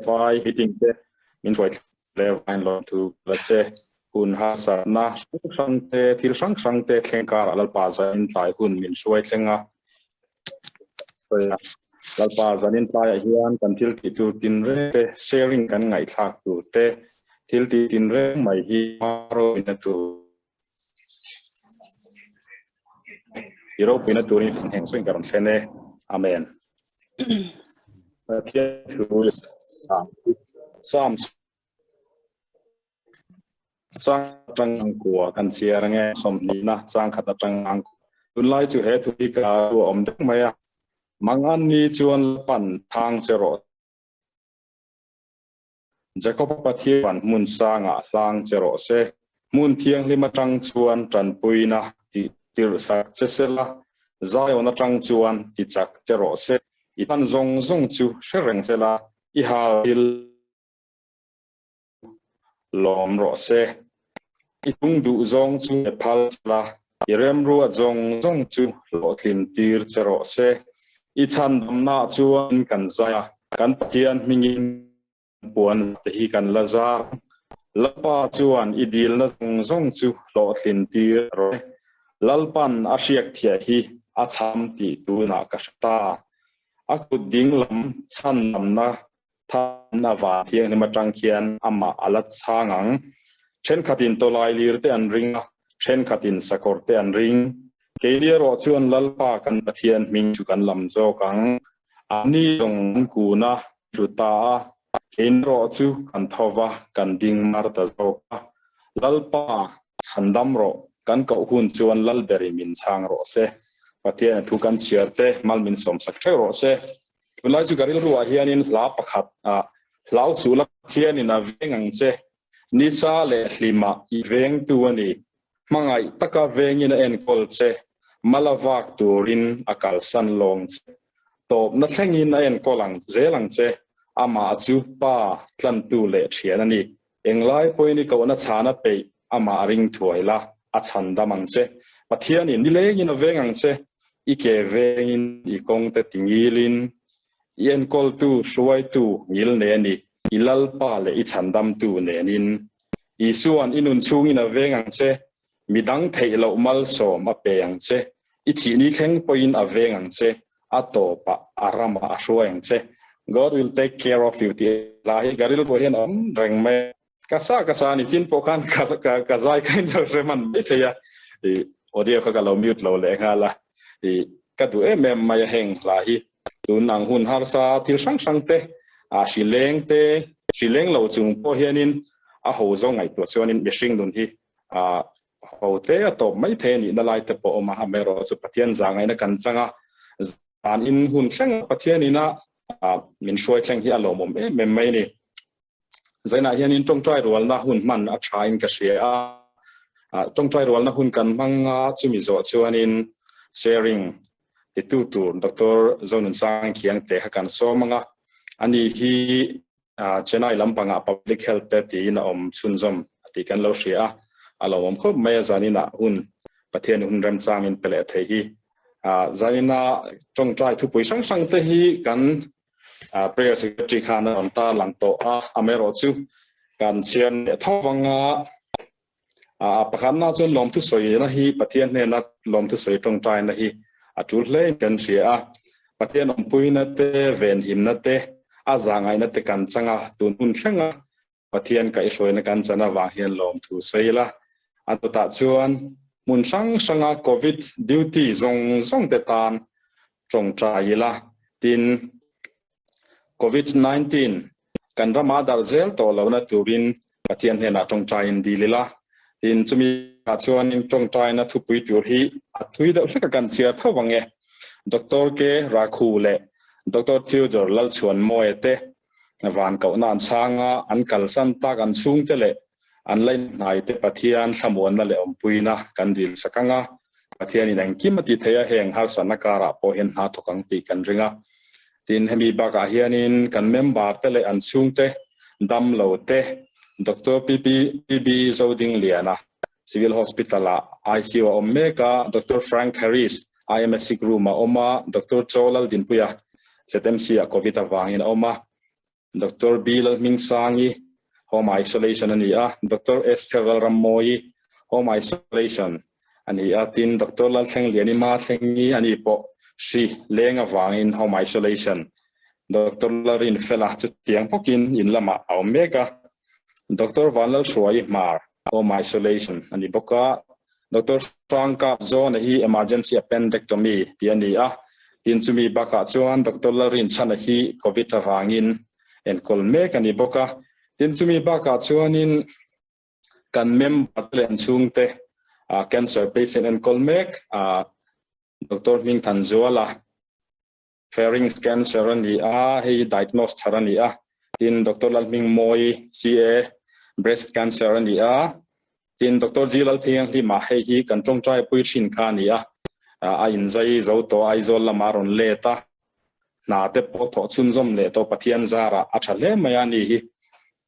Vai meeting te min hruai hle vain lawm thu la che. Hun harsatna hrang hrang te, thil hrang hrang te thleng karah Lalpa zanin tlai hun min hruai thleng a. Lalpa zanin tlaiah hian kan thil tih tur tinreng te, sharing kan ngaihthlak tur te, thil tih tinreng mai hi hmarawina tur I ropuina turin heng sawiin ka rawn thlen e. Amen. Pathian thu Psalms chang atang kua kan chhiar ange sawmhnihna chang khat atang ang tunlai chu he thu hi ka a awm deuh mai a mangan ni chuan pan thang che rawh Jakoba Pathian hmun sangah hlang che rawh se. Hmun thianghlim atang chuan tanpuina tih tirh sak che sela, Zion atang chuan ti chak che rawh se. I hman zawng zawng chu hre reng sela, i hal thil lawm rawh se. I tung duh zawng chu e phal sela, i remruat zawng zawng chu hlawhtlin tir che rawh se. I chhandamnaah chuan kan zai a, kan Pathian hmingin puan te hi kan la zar ang. Lalpa chuan i dilna zawng zawng chu hlawhtlin tir rawh e. Lalpan a hriak thiah hi a chham tih tunah ka hre ta. A kut ding lam chhandamna Than a van thianghlim atang khian amah a la chhang ang. Thenkhatin tawlai lir te an ring a, thenkhatin sakawr te an ring. Keini erawh chuan Lalpa kan Pathian hming chu kan lam zawk ang. Anni zawng an kun a, tlu ta a, keini erawh chu kan tho va, kan ding mar ta zawk a. Lalpa, chhandam rawh, kan koh hun chuan Lalberi min chhang rawh se. Pathian a thu kan chhiar te, mal min sawmsak theuh rawh se. Tunlai chu ka rilruah hianin hla pakhat ah hlau suh la Pathianin a veng ang che, nisa leh hlimah i vengtu a ni, hmangaih taka vengin a enkawl che, mala vak turin a kalsan lawng che, tawpna thlengin a enkawl ang zel ang che, amah chu Pa tlantu leh thian a ni, englai pawhin i kohna chhana peih amah ring thuai la, a chhan dam ang che. Pathianin nilengin a veng ang che, i ke vengin i kawngte tingilin, i enkawltu, hruaitu ngil ne a ni, i Lalpa leh i chhandamtu nenin. Isua'n i nun chhungin a veng ang che, midang theih loh malsawm a pe ang che, i thihni thleng pawhin a veng ang che, a tawpah a ramah a hruai ang che. God will take care of you tih hla hi ka rilruah hian a awm reng mai a. Ka sa ka sa ni chin pawh khan ka ka ka zai kha in lo hre hman mai thei a, i audio kha ka lo mute lo leh nghal a, i ka duh em em mai a heng hla hi tun ang hun harsa thil hrang hrang te a hri leng te hri leng lo chung pawh hianin a ho zo ngaihtuah chuanin mihring nun hi a ho te a tawp mai thei a nihna lai te pawh a awm a, amaherawhchu chu Pathian zahngaihna kan chang a, zan in hun thleng a Pathian ina min hruai thleng hi a lawmawm em em mai a ni. Zainah hianin tawngtai rualna hun hman a thain ka hria a, tawngtai rualna hun kan hmang a, chumi zawh chuanin sharing titu tur Doctor Zonunsang Khiangte kha kan sawm ang a, ani hi Chennai lampangah Public Health te tiin a awm chhunzawm a tih kan lo hria a, a lo awm khawp mai a zaninah hun Pathian hun remchangin pe leh thei hi. Zanina tawngtai thupui hrang hrang te hi kan Prayer Secretary khan a rawn tar lang tawh a, amaherawh chu kan chhiar leh tho vang a, a pakhatna chuan lawmthu sawina hi Pathian hnena lawmthu sawi tawngtaina hi a tul hle in kan hria a, Pathian awmpuina te, venhimna te, a zahngaihna te kan chang a, tun hun thleng a Pathian kaihhruaina kan chan avang hian lawmthu sawi ila, a dawtah chuan hmun hrang hranga Covid duty zawng zawng te tan tawngtai ila, tin Covid 19 kan ramah darh zel tawh lohna turin Pathian hnenah tawngtaiin dil ila, tin chumi ah chuanin tawngtaina thupui tur hi a thui deuh hlek a kan chhiar tho ang e. Doctor K. Rakhu leh Doctor Theodore Lalchhuanmawia te Van kohna an chhang a, an kalsan tak an chhungte leh an laihnaite Pathian thlamuanna leh awmpuina kan dil sak ang a, Pathianin engkim a ti thei a, heng harsatna karah pawh hian hna thawk ang tih kan ring a. Tin, hemi bakah hianin kan member te leh an chhungte dam lo te Doctor PP PB Zodingliana, Civil Hospital ah ICU a awm mek a, Doctor Frank Harris, IMS sick room a awm a, Doctor Chaw Laldinpuia, ZMC ah Covid avangin a awm a. Doctor B Lalhmingsangi, home isolation a ni a, Doctor Esther Lalrammawii, home isolation a ni a, tin Doctor Lalthlengliani Mathlengi a ni pawh hri leng avangin home isolation. Doctor Lalrinfela chutiang bawkin in lamah a awm mek a, Doctor Vanlalhruaii Hmar, home isolation a ni bawk a, Doctor Hrangkap Zawna hi emergency appendectomy tih a ni a, tin chumi bakah chuan Doctor Lalrinchhana hi Covid avangin enkawl mek a ni bawk a, tin chumi bakah chuanin kan member te leh an chhungte cancer patient enkawl mek Doctor Hmingthanzuala Pharynx cancer a ni a, hei hi diagnose thar a ni a. Tin, Doctor Lalhmingmawi, CA, breast cancer a ni a. Tin, Doctor G Lalthianghlima, hei hi kan tawngtai pui thin kha a ni a. A inzai zo tawh Aizawl lamah a rawn let a, hna te pawh thawh chhunzawm leh tawh Pathian zarah a tha hle mai a ni hi.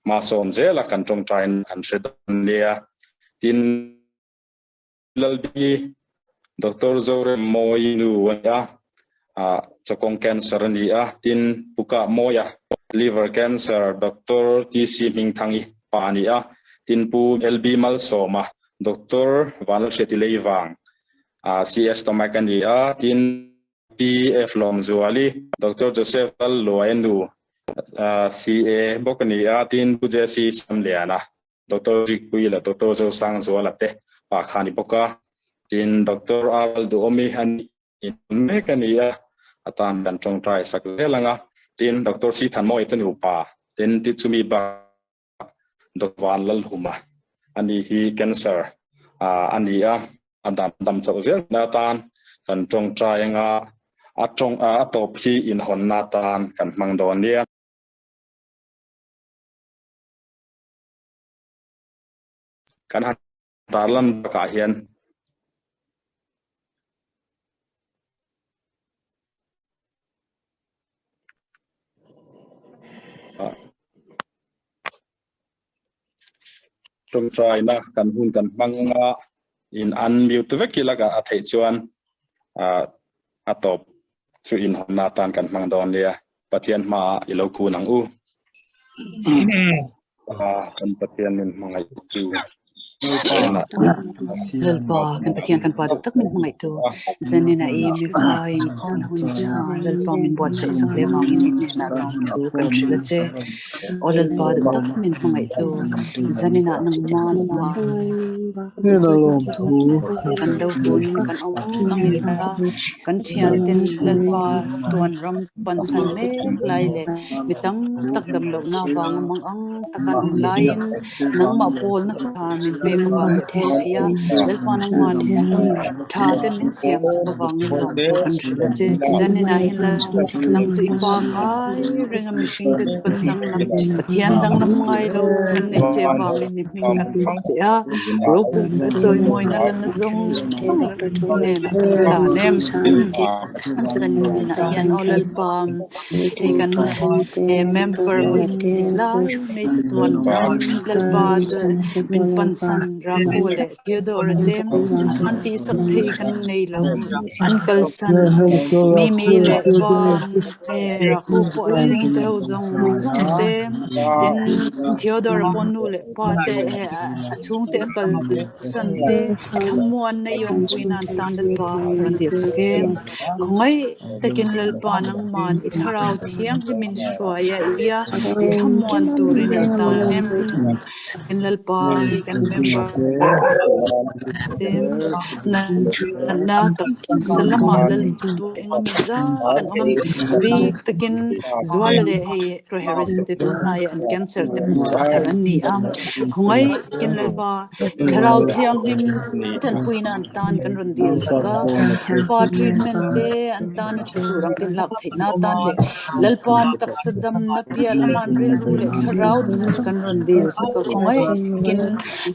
Hmasawn zela kan tawngtaiin kan hre dawn nia. Tin, Lalbi, Doctor Zoremmawi nu a ni a, ah chawkawng cancer a ni a, tin Pukah Mawia, liver cancer, Doctor TC Hmingthangi pa a ni a, tin Pu LB Malsawma, Doctor Vanlalhriati Leivang, ah CS stomach a ni a, tin PF Lawmzuali, Doctor Joseph Lalluaia nu, ah CA bawk a ni a, tin Pu JC Samliana, Doctor Zikpuii leh Doctor Zosangzuala te pa kha a ni bawk a, tin Doctor Aral Duhawmi a nih in mek a ni a, a tan kan tawngtai sak zel ang a, tin Doctor Sithanmawia te nupa tin ti chumi bak Doctor Vanlalhuma a ni hi cancer a ni a, a dam dam chauh zel na atan kan tawngtai ang a, a tawng a tawp hi inhawnna atan kan hmang dawn nia. Kan han tarlan bakah hian tawngtaina kan hun kan hmang anga in unmute vek ila a theih chuan a tawp chu inhawnna atan kan hmang dawn nia. Pathian hmaah i lo kun ang u. Kan Pathian min hmangaih tu. Lalpa, kan Pathian kan Pa duh tak min hmangaih tu. Zanin a i mi fa in khawn hun tha Lalpa min buatsaih sak leh vangin i hnenah lawmthu kan hrilh a che. Aw Lalpa duh tak min hmangaih tu. Zanin ah nangman Hnena lawmthu kan lo hunin kan awm ang i a. Kan thianten Lalpa tuan ram pansan mek lai leh mi tam tak dam lohna avanga mang ang taka an awm laiin nangmah pawlna tha min pek avang ka pawl thei a, Lalpa nangman hun tha te min siam chak avangin lawmthu kan hrilh a che. Zaninah hian Lal nang chu i pa ngai reng a mihring te chu kan danglam Pathian danglam ngai lo kan neih che avangin mi hming kan fak che a, ropui chawimawina lalna zawng zawng nen a kan tlan em. Zaninah hian aw Lalpa hei kan member lai mai chatuan ram Lalpa chu min pansan Raghu leh Theodore te an tihsak thei kan nei lo an kalsan Mimi leh pa Raghu pawh chhungte ho zawng zawng te tin Theodore pawh nu leh pa te a chhungte a kalsan te thlamuan na i awmpui nan tan Lalpa rawn dil sak e. Khawngaih takin Lalpa nangman i thlarau thianghlim min hruai a i bia i thlamuan turin an tan em. Kan Lalpa hi kan member te natna taksa lamah Lalpa engemaw zat an awm a, bik takin Zuala leh hei Roy Harris te tunhnaiah an cancer te hmuh chhuah thar an ni a. Khawngaih takin Lalpa i thlarau thianghlim tanpuina an tan kan rawn dil sak a, pa treatment te an tan a tha tur ang tin lak theihna atan leh Lalpa an taksa damna piah lama an rilru leh thlarau kan rawn dil sak a, khawngaih takin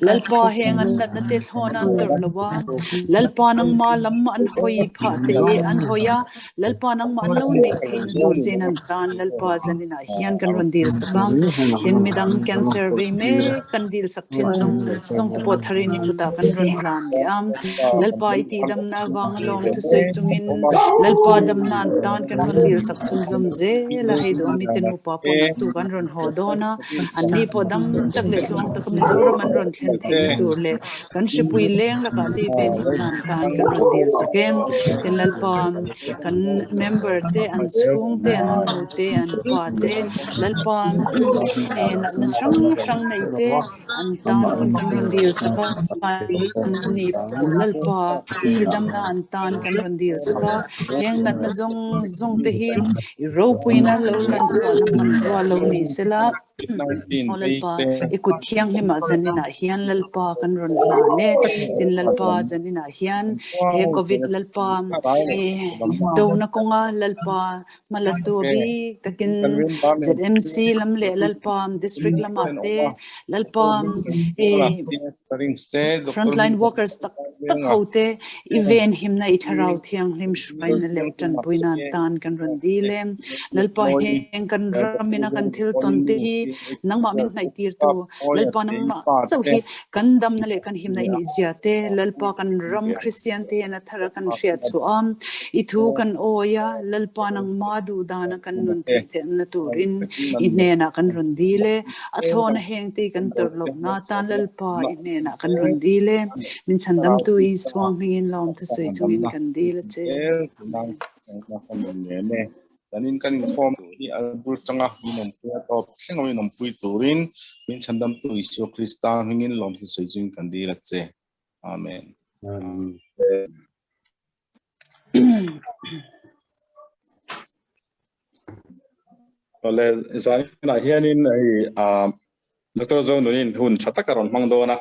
Lalpa heng an natna te thlawn an tawrh lo a, Lalpa nangma lam an hawi phah te i an hawi a, Lalpa nangmah an lo neih theihna tur chin an tan Lalpa zaninah hian kan rawn dil sak a, tin midang cancer vei mek kan dil sak thin zawng zawng te pawh thar tharin i kutah kan rawn hlan leh a. Lalpa i tihdamna avanga lawmthu sawi chungin Lalpa damna an tan kan rawn dilsak chhunzawm zel a, hei duhawmi te nupa pawh naktuk an rawn haw dawn a, anni pawh dam tak leh tluang taka Mizoram an rawn thlen theihna tur leh kan hripui leng lakah te ven himna an tan kan rawn dilsak e. Tin Lalpa kan member te an chhung te an nu te an pa te Lalpa natna hrang hrang nei te An tan hun kan rawn dil sak a, ni Lalpa i damna an tan kan rawn dil sak a, heng natna zawng zawng te hi i ropuina lo lan chhuahna hmanrua lo ni sela, Aw Lalpa, i kut thianghlimah zaninah hian Lalpa kan rawn hlan e, tin Lalpa zaninah hian he Covid Lalpa i dona kawnga Lalpa Hmalatu a bik takin ZMC lam leh Lalpa District lamah te Lalpa frontline workers tak tak ho te i ven himna i thlarau thianghlim hruaina leh tanpuina an tan kan rawn dil e. Lalpa heng kan ramina kan thil tawn te hi nangmah min hnaih tirtu Lalpa nangmah chauh hi kan damna leh kan himna i nihzia te Lalpa kan ram Kristian te hian a thar a kan hriat chhuah a, i thu kan awi a, Lalpa nangma duh dana kan nun theih theihna turin i hnenah kan rawn dil e, a thlawna heng te kan tawrh lohna atan Lalpa i hnenah kan rawn dil e, min chhandamtu Isua hmingin lawmthu sawi chungin kan dil a che. Amen. Kan in kan inkhawm hi a bul tanga min awmpui a tawp thleng a min awmpui turin min chhandamtu Isua Krista hmingin lawmthu sawi chungin kan dil a che. Amen. Awle zaninah hianin hei Doctor Zonunin hun tha tak a rawn hmang dawn a,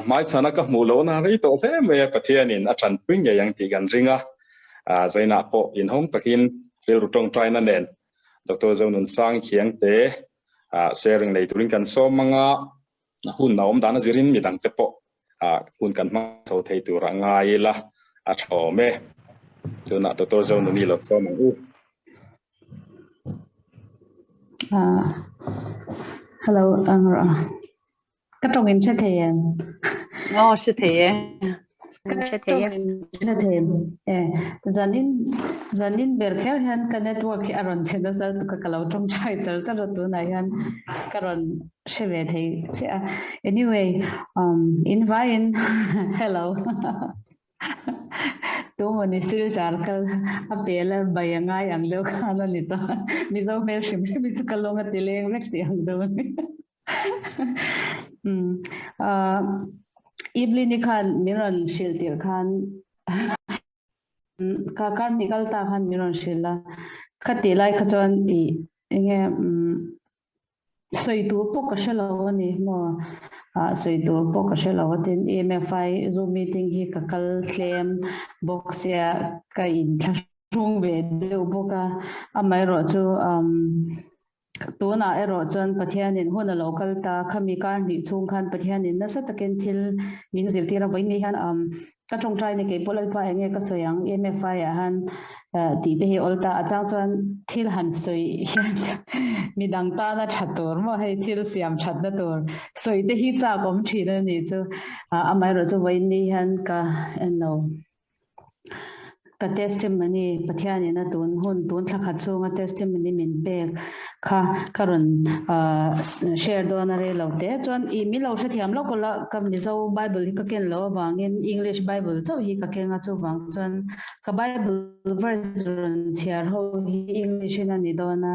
hmaichhana ka hmuh lohna rei tawh hle mai a, Pathianin a tanpui ngei ang tih kan ring a, zainah pawh inhawng takin rilru tawngtaina nen Doctor Zonun Sang Khiangte sharing nei turin kan sawm ang a, hun a awm dan a zirin midang te pawh hun kan hmang tho thei tur a ngai ila a tha awm e. Tunah Doctor Zonuni lo sawm ang u. Hello, ang rawh. Ka tawng in hre thei em? Aw, hre thei e. Ka hre thei e. Hre thei e. Zanin zanin ber kher hian ka network hi a rawn chhe nasa lutuk a, ka lo tawngtai char char a tunah hian ka rawn hre ve thei chiah a. Anyway, in vaiin hello. Tu mawni silchar kal a pel a bai a ngai ang deuh khan a ni ta. Mizo hmel hrim hrim hi chu ka lawng a ti leng vek tih ang deuh a ni. Evelyn-i khan min rawn hrilh tirh khan ka kar hnih kal ta khan min rawn hrilh a, kha tih lai kha chuan ih enge sawi tur pawh ka hre lo a ni maw, sawi tur pawh ka hre lo a tin EMFI zoom meeting hi ka kal tlem bawk sia ka inthlahrung ve deuh bawk a, amaherawh chu Tunah erawh chuan Pathianin hun a lo kal ta, khami kar hnih chhung khan Pathianin nasa takin thil min zirtir a, vawiin ni hian ka tawngtai ni keipawh Lalpa eng nge ka sawi ang EMFI ah han tih te hi awl ta, a chang chuan thil han sawi hian midang tana tha tur maw hei thil siam thatna tur sawi te hi chak awm thin a nih chu, amaherawh chu vawiin ni hian ka en lo. Ka testimony Pathianin a tun hun tun thla khat chhunga testimony min pek kha ka rawn share dawn a rei lo te chuan i min lo hrethiam lawk la ka Mizo Bible hi ka ken loh avangin English Bible chauh hi ka keng a chuvang chuan ka Bible verse rawn chhiar ho hi English in a ni dawn a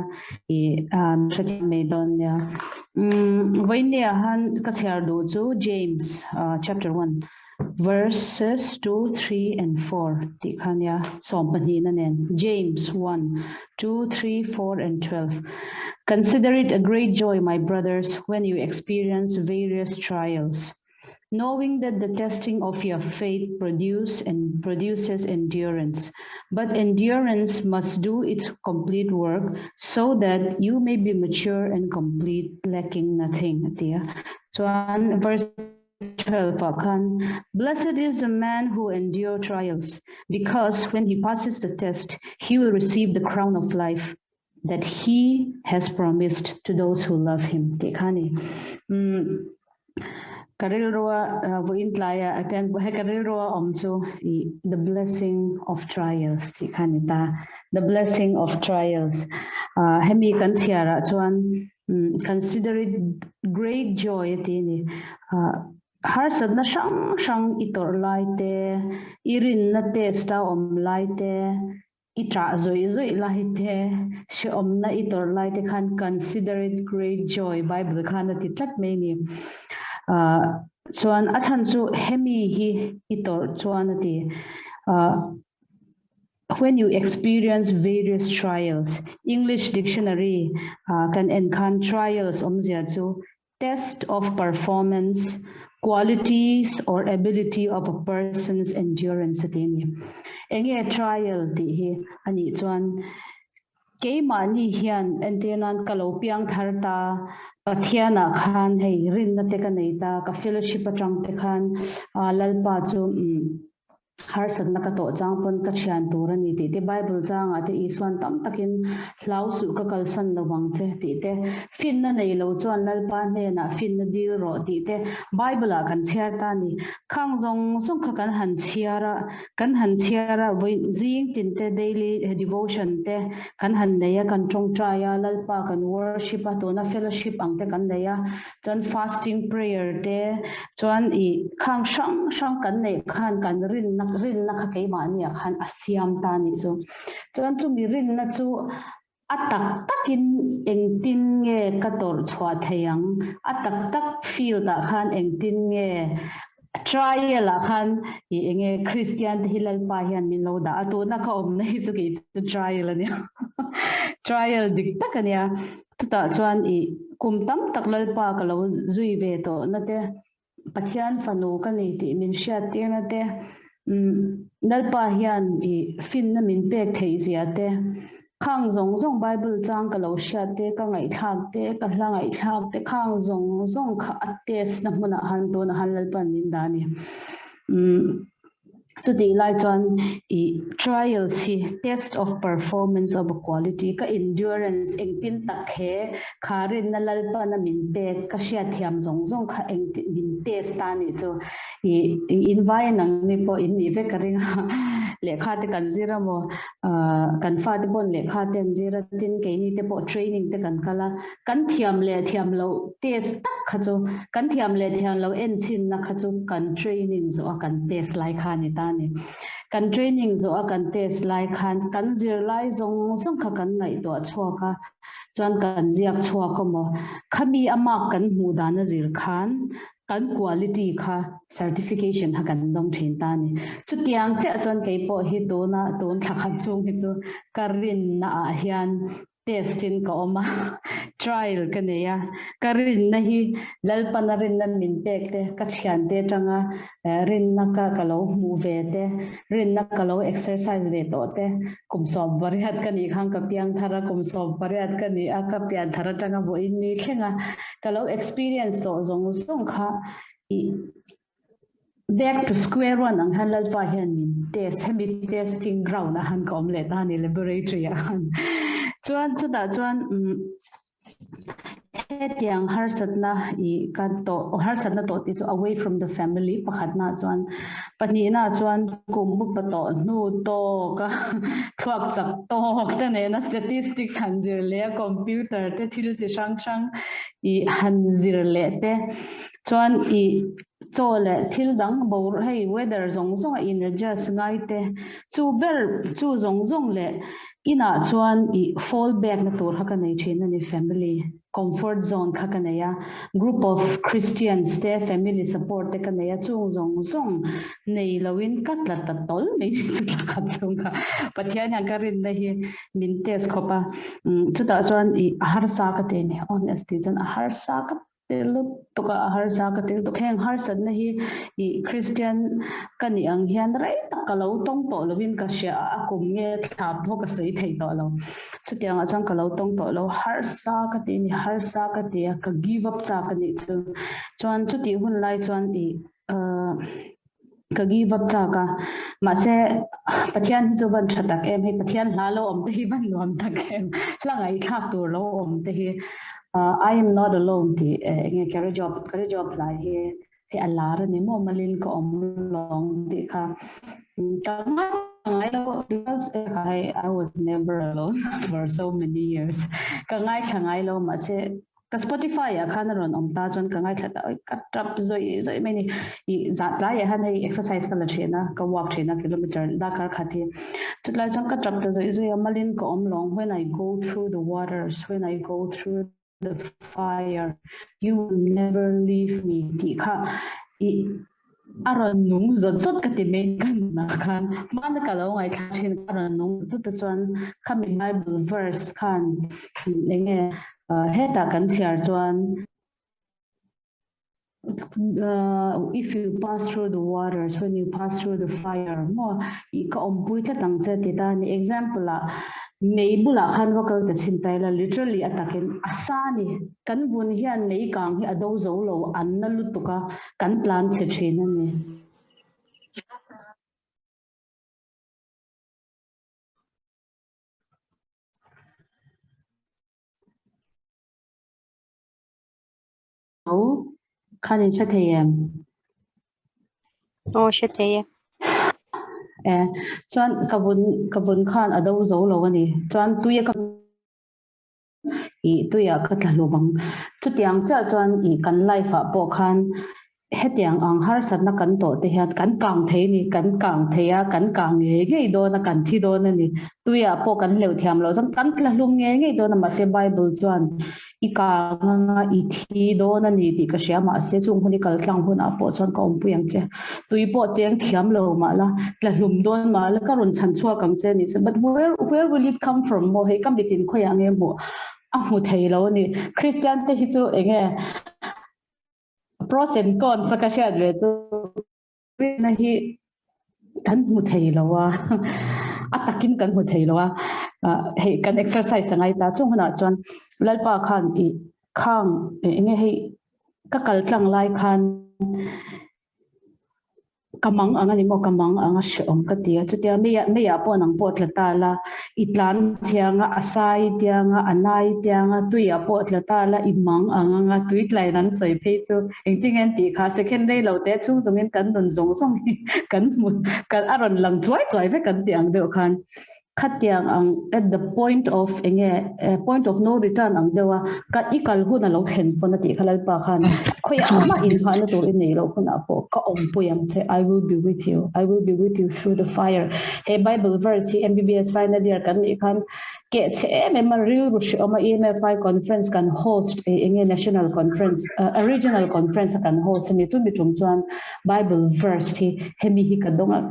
i hrethiam mai dawn nia. Vawinia han ka chhiar duh chu James chapter 1 Verses 2, 3 and 4 tih kha nia, 12 na nen. James 1, 2, 3, 4 and 12. Consider it a great joy, my brothers, when you experience various trials, knowing that the testing of your faith produce and produces endurance. But endurance must do its complete work so that you may be mature and complete, lacking nothing. Atia. Chuan verse 12 ah khan, Blessed is the man who endure trials, because when he passes the test, he will receive the crown of life that he has promised to those who love him tih kha a ni. Ka rilrua vawiin tlaia atan he ka rilrua awm chu i the blessing of trials tih kha a ni ta. The blessing of trials. Hemi kan chhiarah chuan consider it great joy a ti a ni. Harsatna hrang hrang i tawrh lai te, i rinna test a awm lai te, I ṭah zawih zawih lai te, hrehawmna i tawrh lai te khan consider it great joy Bible khan a ti tlat mai ni. Ahh chuan a chhan chu hemi hi i tawrh chuan a ti. Ahh when you experience various trials, English dictionary ah kan en khan trials awmzia chu Test of performance, qualities or ability of a person's endurance a ti a ni. Enge trial tih hi a nih chuan keimahni hian entir nan ka lo piang thar ta, Pathianah khan hei rinna te ka nei ta, ka fellowship atang te khan Lalpa chu Harsatna ka tawh chang pawn ka thian tur a ni tih te, Bible changah te Isuan tam takin hlau suh ka kalsan lo vang che tih te, finna nei lo chuan Lalpa hnenah finna dil rawh tih te Bible ah kan chhiar ta a ni. Khang zawng zawng kha kan han chhiar a, kan han chhiar a, vawi zing tin te daily devotion te kan han nei a, kan tawngtai a, Lalpa kan worship a, tuna fellowship ang te kan nei a, Chuan fasting prayer te chuan i khang hrang hrang kan neih khan kan rinna rinna kha keimahni ah khan a siam ta anih chu. Chuan chumi rinna chu a tak takin engtin nge ka tawrh chhuah thei ang, a tak tak field ah khan engtin nge trial ah khan i enge Kristian te hi Lalpa hian min lo dah a, tuna ka awmna hi chu kei chu trial ania trial dik tak ania. Chutah chuan i kum tam tak Lalpa ka lo zui ve tawhna te, Pathian fanu ka ni tih min hriattirna te, Lalpa hian i finna min pek theih zia te, khang zawng zawng Bible chang ka lo hriat te, ka ngaihthlak te, ka hla ngaihthlak te, khang zawng zawng kha a test na hmunah han tunah han Lalpa'n min dah a ni. Chutih lai chuan i trials hi test of performance of a quality ka endurance engtin tak he kha rinna Lalpana min pek ka hriatthiam zawng zawng kha engtin min test ta nih chu i invai nang ni pawh in nih vek ka ring a lehkha te kan zir a maw kan fate pawn lehkha te an zir a tin keini te pawh training te kan kal a Kan thiam leh thiam loh test tak kha chu kan thiam leh thiam loh enchinna kha chu kan training zawh a kan test lai kha a ni ta a ni. Kan training zawh a kan test lai khan kan zirlai zawng zawng kha kan ngaihtuah chhuak a, chuan kan ziak chhuak a maw? Khami a mark kan hmuh dan a zir khan kan quality kha certification kha kan dawng thin ta a ni. Chutiang chiah chuan keipawh hi tuna tun thla khat chhung hi chu ka rinna ah hian test in ka awm a, trial ka nei a, ka rinna hi Lalpana rinna min pek te, ka thiante atanga rinna ka ka lo hmuh ve te, rinna ka lo exercise ve tawh te, kum 18 ka nih khan ka piang thar a, kum 18 ka nih a, ka pian thar atanga vawiin ni thleng a, ka lo experience tawh zawng zawng kha i Back to square one ang hian Lalpa hian min test, hemi testing ground ah han ka awm leh ta a ni, laboratory ah khan. Chuan chutah chuan hetiang harsatna i ka tawh, harsatna tawh tih chu away from the family pakhatna chuan, pahnihna chuan kum upa tawh hnu tawk a thluak chak tawk te nena statistics han zir leh a computer te thil chi hrang hrang i han zir leh te Chuan i chaw leh thil dang bor hei weather zawng zawng a in adjust ngai te chu ber chu zawng zawng leh inah chuan i fall back na tur kha ka nei thin a ni family comfort zone kha ka nei a group of Christians te family support te ka nei a chung zawng zawng nei lo in ka tla ta tawl mai chu tla khat chung kha Pathian hian ka rinna hi min test khawp a chutah chuan i a harsa ka ti a ni honesty chuan a harsa ka Tel lutuk a, a harsa ka tel tuk. Heng harsatna hi i Kristian ka nih ang hian rei tak ka lo tawng tawh lovin ka hria a, a kum nge thla pawh ka sawi thei tawh lo. Chutiangah chuan ka lo tawng tawh lo, harsa ka ti a ni, harsa ka ti a, ka give up chak a nih chu. Chuan chutih hun lai chuan i ahh ka give up chak a, mahse Pathian hi chu van tha tak em, hei Pathian hla lo awm te hi van nuam tak em, hla ngaihthlak tur lo awm te hi I am not alone tih eng nge Carry Job, Carry Job hlai hi. Hei a lar a ni maw malin ka awm lawng tih kha ka ngai lo because I was never alone for so many years ka ngaithla ngai lo mahse ka Spotify ah khan a rawn awm ta chuan ka ngaithla ta oi ka tap zawih zawih mai ni i zah tlai ah hian hei exercise ka la thin a ka walk thin a kilometer darkar khat hi chutlai chuan ka tap ta zawih zawih a malin ka awm lawng when I go through the waters when I go through the fire you will never leave me tih kha i a rawn nung zawt zawt ka ti mai ka nunah khan hmana ka lo ngaihthlak thin a rawn nung zawt te chuan khami bible verse khan enge hetah kan chhiar chuan if you pass through the waters when you pass through the fire maw i ka awmpui tlat ang che ti ta ni example ah mei bulah khan va kal ta chhin ta ila literally a takin a sa ni kan vun hian mei kang hi a do zo lo an na lutuk a kan tlan chhe thin a ni. Lo khan in hre thei em? Aw hre thei e. E, chuan ka vun ka vun khan a do zo lo a ni. Chuan tui a ka i tuia ka tla hlum ang. Chutiang chiah chuan i kan life ah pawh khan Hetiang ang harsatna kan tawh te hian kan kang thei a ni, kan kang thei a, kan kang ngei ngei dawn a, kan thi dawn a ni. Tuiah pawh kan hleuh thiam loh chuan kan tla hlum ngei ngei dawn a, mahse Bible chuan i kang anga i thi dawn a ni tih ka hria, mahse chung hun i kal tlang hunah pawh chuan ka awmpui ang che. Tui pawh cheng thiam lo mah la, tla hlum dawn mah la, ka rawn chhan chhuak ang che a ni. But where where will it come from maw? Hei ka mitin khawiah nge hmuh a hmu thei lo a ni. Kristian te hi chu eng nge? Pros and cons a ka hriat ve chu rinna hi kan hmu thei lo a, a takin kan hmu thei lo a, hei kan exercise a ngai ta chung hunah chuan Lalpa khan i khang enge hei ka kal tlang lai khan Ka mang ang a ni maw? Ka mang ang a hrehawm ka ti a. Chutia meiah meiah pawh nang pawh tla ta la, i tlan thiang a, a sai tiang a, a nai tiang a, tuiah pawh tla ta la, i mang ang ang a, tui tlaiin an sawi phei chu engtin nge tih kha second rei lo te chhung zawngin kan nun zawng zawng hi kan hmu kan a rawn lang chuai chuai vek kan tih ang deuh khan Khatiang ang at the point of enge point of no return ang deuh a ka i kal hun a lo thlen pawn a tih kha Lalpa khan khawiah mah inhahna tur i nei loh hunah pawh ka awmpui ang che I will be with you I will be with you through the fire he bible verse hi MBBS final year kan nih khan keh chhe em em a rilru hrehawm a EMFI conference kan host enge national conference a regional conference a kan host ani chumi tum chuan bible verse hi hemi hi ka dawng a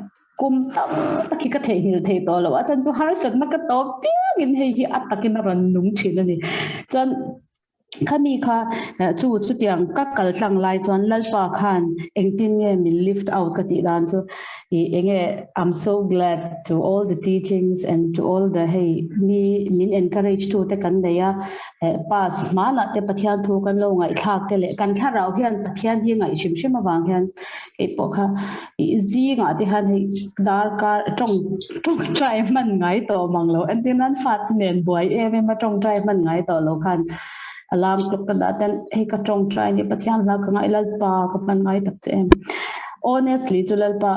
Kum tam tak hi ka theihnghilh thei tawh lo a, chuan chu harsatna ka tawp piangin hei hi a takin a rawn nung thin a ni. Chuan khami kha chu chutiang ka kal tlang lai chuan Lalpa khan engtin nge min lift out ka tih dan chu i enge I'm so glad to all the teachings and to all the hei mi min encourage tu te kan nei a pass hmanah te Pathian thu kan lo ngaihthlak te leh kan thlarau hian Pathian hi ngaih hrim hrim avang hian Hei pawh kha zingah te khan hei darkar tawng tawngtai hman ngai tawh mang lo entir nan fate nen buai em em a tawngtai hman ngai tawh lo khan alarm clock ka dah ten hei ka tawngtai ni Pathian hla ka ngai Lalpa ka hman ngai tak che em honestly chu Lalpa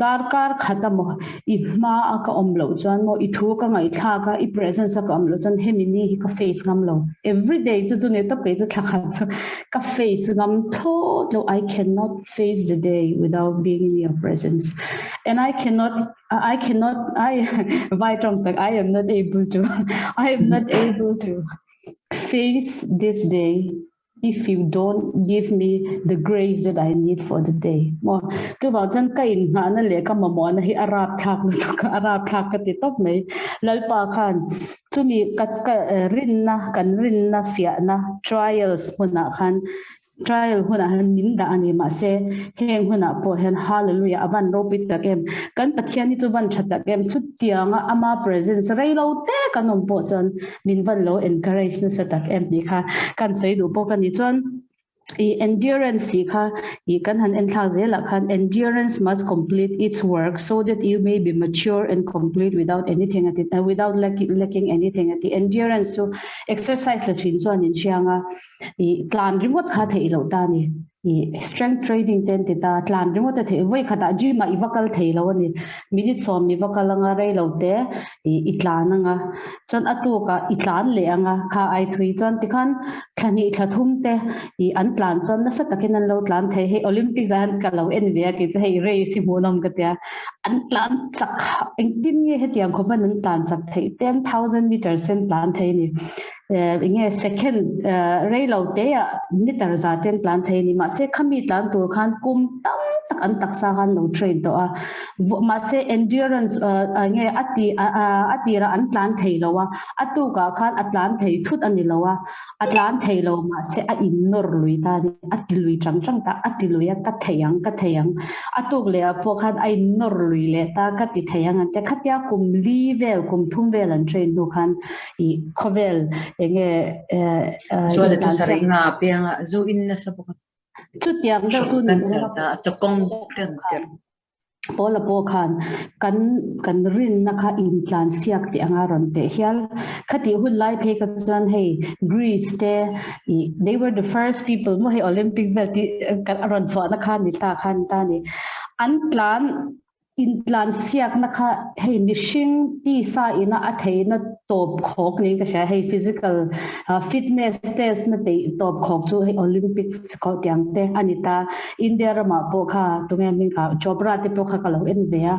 darkar khat a maw i hma a ka awm loh chuan maw i thu ka ngaihthlak a i presence a ka awm loh chuan hemi ni hi ka face ngam lo everyday chu chu ni tawp kei chu thla khat chu ka face ngam thlawt lo I cannot face the day without being in your presence and I cannot I cannot I vai tawng tak I am not able to I am not able to face this day if you don't give me the grace that I need for the day mo chu vang chuan ka in nghahna leh ka mamawhna hi a rapthlak lutuk a rapthlak ka ti tawp mai Lalpa khan chumi ka ka rinna kan rinna fiahna trials hmunah khan trial hunah hian min dah a ni mahse heng hunah pawh hian hallelujah a van ropui tak em kan Pathian hi chu van tha tak em chutianga ama presence rei lo te kan awm pawh chuan min van lo encourage nasa tak em tih kha kan sawi duh bawk a ni chuan i endurance tih kha i kan han en thlak zelah khan endurance must complete its work so that you may be mature and complete without anything a ti without lacking anything a ti endurance chu exercise la thin chuan in hriang a i tlan ringawt kha theih loh ta a ni. I strength training te an ti ta, tlan ringawt a theih, vawi khatah gym ah i va kal thei lo a ni, minute sawm i va kal anga rei lo te i i tlan anga, chuan a tukah i tlan leh anga kha ai thui chuan tikhan thla hnih thla thum te i an tlan chuan nasa takin an lo tlan thei, hei Olympics ah hian ka lo en ve a kei chu hei race hi hmuhnawm ka tia, an tlan chak engtin nge hetiang khawp an an tlan chak theih 10,000 meters te an tlan thei a ni. Enge second rei lo te ah meter za te an tlan thei a ni. Mahse khami tlan tur khan kum tam tak an taksa khan lo train tawh a. Mahse endurance enge a ti a tirah an tlan thei lo a, a tukah khan a tlan thei thut a ni lo a, a tlan thei lo mahse a in nawr lui ta a ni, a ti lui chang chang ta, a ti lui a ka thei ang ka thei ang. A tuk leh ah pawh khan a in nawr lui leh ta ka ti thei ang an tia. Khatia kum li vel kum thum vel an train hnu khan i khawvel enge Zuala chu sarei nga pianga zu in nasa bawk a. Chutiang deuh chu ni Cancer ta chawkawng ten tir. Paula pawh khan kan kan rinna kha intlan siak tih anga rawn teh hial. Khatih hun lai phei kha chuan hei Greece te i they were the first people maw hei Olympics vel tih kan a rawn chhuahna kha ni ta kha ni ta ni. An tlan Intlansiakna kha hei mihring tisa ina a theihna tawp khawk niin ka hria, hei physical fitness test na tei tawp khawk chu hei Olympic tiang te a ni ta. India ramah pawh kha tunge hming kha Chopra te pawh kha ka lo en ve a,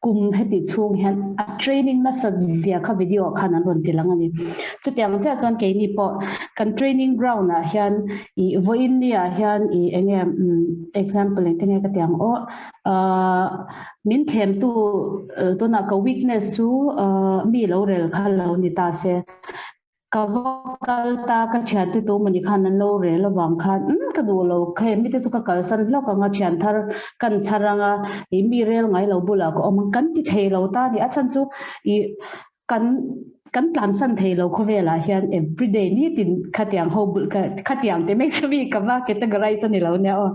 kum heti chhung hian a training nasat zia kha video ah khan an rawn ti lang a ni. Chutiang chiah chuan keini pawh kan training ground ah hian ih vawiin ni ah hian ih enge example engtin nge ka ti ang aw Min thlemtu tunah ka weakness chu mi lo rel kha lo ni ta se. Ka va kal ta ka thiante tu mawni khan an lo rel avang khan umm ka duh lo kha mite chu ka kalsan hlawk ang a thian thar kan chhar ang a ih mi rel ngai lo bulah ka awm ang kan ti thei lo ta a ni. A chhan chu ih kan kan tlansan thei lo khawvelah hian everyday nitin khatiang ho bul kha khatiang te mai chu mi ka va categorize ani lo nia aw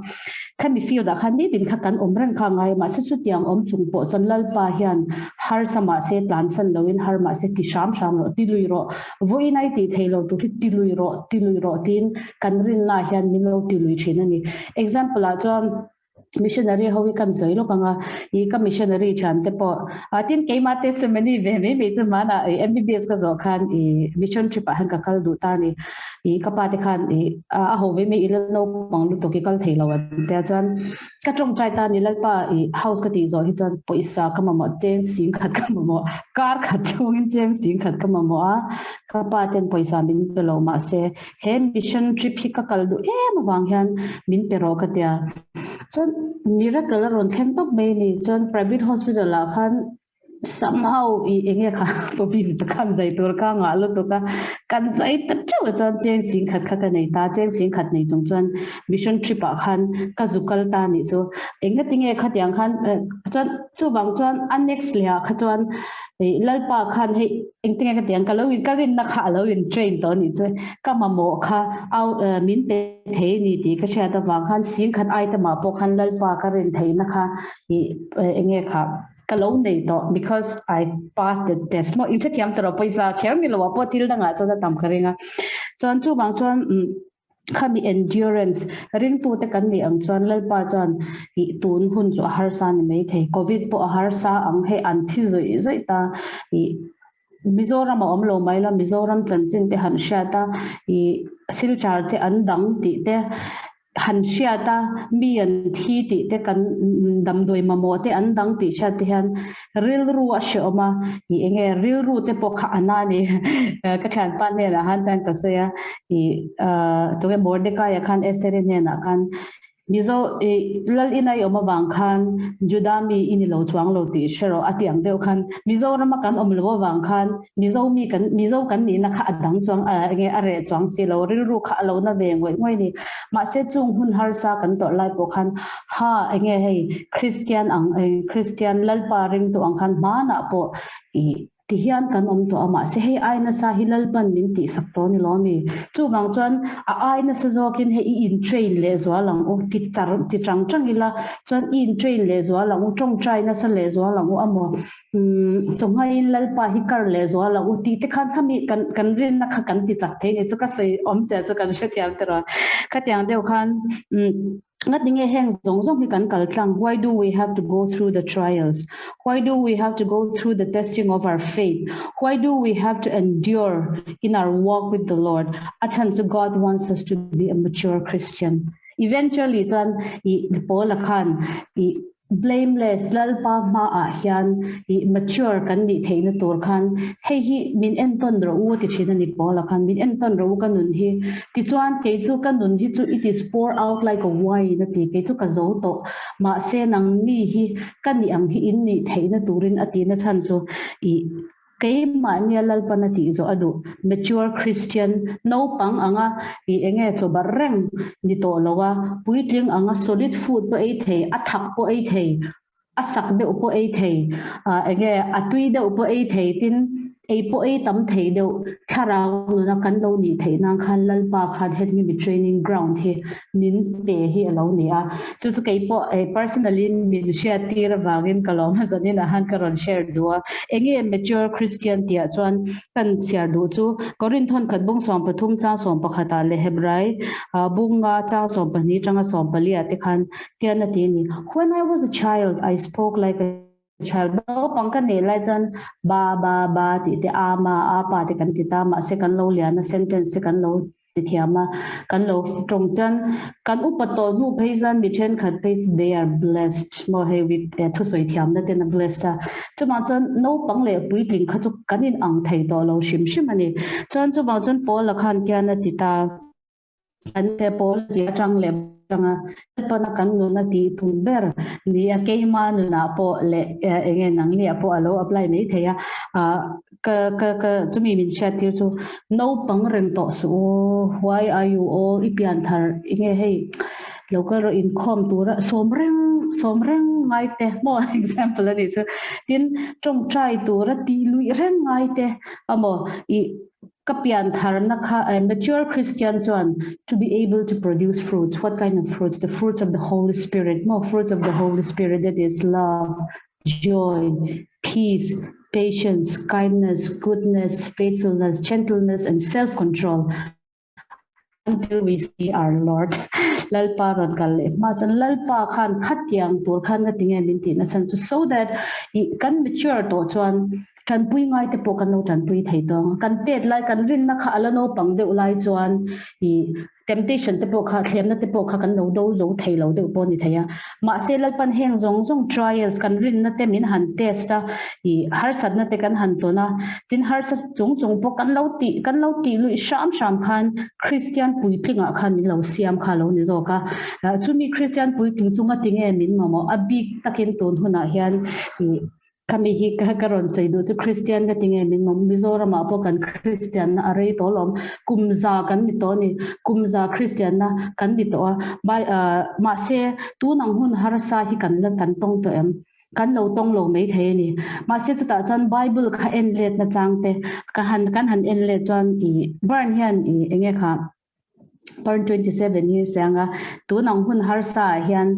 khami field ah khan nitin kha kan awm reng kha ngai mahse chutiang awm chung pawh chuan lalpa hian harsa mahse tlansan loin har mahse ti hram hram rawh ti lui rawh vawiin ai tih thei lo tur hi ti lui rawh ti lui rawh tiin kan rinna hian min lo ti lui thin ani example ah chuan Missionary ho hi kan sawi lawk ang a, i ka missionary thian te pawh ah tin keimah testimony ve mai mai chu hmanah i MBBS ka zawh khan i mission trip ah hian ka kal duh ta a ni. I ka pa te khan i a ho ve mai i la naupang lutuk i kal thei lo an tia chuan ka tawngtai ta a ni Lalpa i house ka tih zawh hi chuan pawisa ka mamawh cheng sing khat ka mamawh kar khat chhungin cheng sing khat ka mamawh a, ka pa ten pawisa min pe lo mahse He mission trip hi ka kal duh em avang hian min pe rawh ka tia. Chuan miracle a rawn thleng tawp mai a ni. Chuan private hospital ah khan somehow i enge kha publicity khan zai tur kha ngah lutuk a. Kan zai ta teuh a chuan cheng sing khat kha ka nei ta. Cheng sing khat nei chung chuan mission trip ah khan ka zu kal ta nih chu. Engatinge khatiang khan chuan chuvang chuan a next leh ah kha chuan Hei Lalpa khan hei engtinge ka tiang ka lo in ka rinna kha a lo in train tawh anih chu ka mamawh kha au min pe thei a ni tih ka hriat avang khan sing khat item ah pawh khan Lalpa ka rin theihna kha ih enge kha ka lo nei tawh because I pass the test maw in hrethiam tawh rawh pawisa kher ni lo ah pawh thil dangah chuan a tam ka ring a chuan chuvang chuan Khami endurance ringtute kan nih ang chuan Lalpa chuan ih tun hun chu a harsa ni mai thei. Covid pawh a harsa ang hei an thi zawih zawih ta. Ih Mizoram a awm lo mai la, Mizoram chanchin te han hriat a, ih Silchar te an dang tih te han hriat a, mi an thi tih te kan damdawi mamawh te an dang tih hriat te hian Rilru a hrehawm a, i enge rilru te pawh kha a na ni. Ka thianpa hnenah khan chuan ka sawi a, i tunge Mordecai-a khan Esther-i hnenah khan Mizo i Lal ina i awm avang khan Juda mi i ni lo chuang lo tih hre rawh a ti ang deuh khan Mizorama kan awm lo avang khan Mizo mi kan Mizo kan nihna kha a dang chuang enge a reh chuang si lo rilru kha a lo na ve ngawih ngawih a ni. Mahse chung hun harsa kan tawrh lai pawh khan Ha enge hei Kristian ang Kristian Lalpa ringtu ang khan hmanah pawh i ti hian kan awm tawh a mahse hei ai nasa hi Lalpan min tihsak tawh ni lawm i chuvang chuan a ai nasa zawkin hei i in train leh zual ang u ti char ti chang chang ila chuan i in train leh zual ang u tawngtai nasa leh zual ang u amaw umm chawhmaiin Lalpa hi kar leh zual ang u tih te khan khami kan kan rinna kha kan ti chak thei ni chu ka sawi awm che chu kan hrethiam tiraw khatiang deuh khan umm. Ngatinge heng zawng zawng hi kan kal tlang? Why do we have to go through the trials? Why do we have to go through the testing of our faith? Why do we have to endure in our walk with the Lord? A chhan chu God wants us to be a mature Christian. Eventually chuan i Paula khan i Blameless, Lalpa hmaah hian i mature kan nih theihna tur khan hei hi min entawn rawh u a ti thin a ni Paula khan, min entawn rawh u ka nun hi. Tichuan kei chu ka nun hi chu it is pour out like a wine a ti, kei chu ka zo tawh. Mahse nangni hi ka nih ang hi in nih theihna turin a tihna chhan chu i Keimahnia Lalpan a tih zawh a duh. Mature Christian, naupang anga i enge chaw bar reng ni tawh lo a, puitling anga solid food pawh ei thei, a thak pawh ei thei, a sak deuh pawh ei thei, enge a tui deuh pawh ei thei tin ei pawh ei tam thei deuh thlarau nuna kan lo nih theih nan khan Lalpa khan heti mi training ground hi min pe hi a lo ni a. Chu chu kei pawh personally min hriat tir avangin ka lawm a zanin ah han ka rawn share duh a. Enge mature Christian tih ah chuan kan chhiar duh chu Korinthon khat bung 13 chang 11 ah leh Hebrai bunga chang 12 tanga 14 ah te khan tian a ti a ni. When I was a child I spoke like a child naupang ka neih lai chuan ba ba ba tih te a ma a pa te kan ti ta mahse kan lo lian a sentence te kan lo ti thiam a kan lo tawng chuan kan upa tawh hnu phei chuan mi thenkhat phei chu they are blessed maw hei with thusawi thiamna ten a blessed a chuvang chuan naupang leh puitling kha chu kan in ang thei tawh lo hrim hrim a ni chuan chuvang chuan Paula khan tian a ti ta. Kan te pawl zia atang leh atanga Lalpana kan nuna tih tum ber ni a keima nunah pawh leh enge nangni ah pawh a lo apply mai thei a ka ka ka chumi min hriat tir chu naupang reng tawh suh u why are you all i pian thar enge hei lo kal rawh inkhawm tura sawm reng sawm reng ngai te maw example a nih chu tin tawngtai tura tih luih reng ngai te amaw i Ka pian tharna kha a mature Christian chuan to be able to produce fruits, what kind of fruits? The fruits of the Holy Spirit maw, fruits of the Holy Spirit that is love, joy, peace, patience, kindness, goodness, faithfulness, gentleness and self control until we see our Lord. Lalpa rawn kal leh hma chuan Lalpa khan khatiang tur khan nga tinge min tihna chhan chu so that i kan mature tawh chuan Tanpui ngai te pawh kan lo tanpui thei tawng a, kan tet lai kan rinna kha a la naupang deuh lai chuan i temptation te pawh kha thlemna te pawh kha kan lo do zo thei lo deuh pawh a ni thei a. Mahse Lalpan heng zawng zawng trials kan rinna te min han test a, i harsatna te kan han tawn a, tin harsa chung chung pawh kan lo tih kan lo tih luih hram hram khan Kristian puitlingah khan min lo siam kha a lo ni zawk a. Chumi Kristian puitling chunga tinge min mamawh a bik takin tun hunah hian i Khami hi ka ka rawn sawi duh chu Kristian ka ti nge min mawm Mizoram ah pawh kan Kristian na a rei tawh alawm kum za kan ni tawh a ni kum za Kristian na kan ni tawh a bai ah mahse tun ang hun harsa hi kan la kan tawng tawh em kan lo tawng lo mai thei a ni mahse chutah chuan Bible kha en let na chang te ka han kan han en let chuan ih burn hian ih enge kha Burn 27 hi siang a tun ang hun harsa ah hian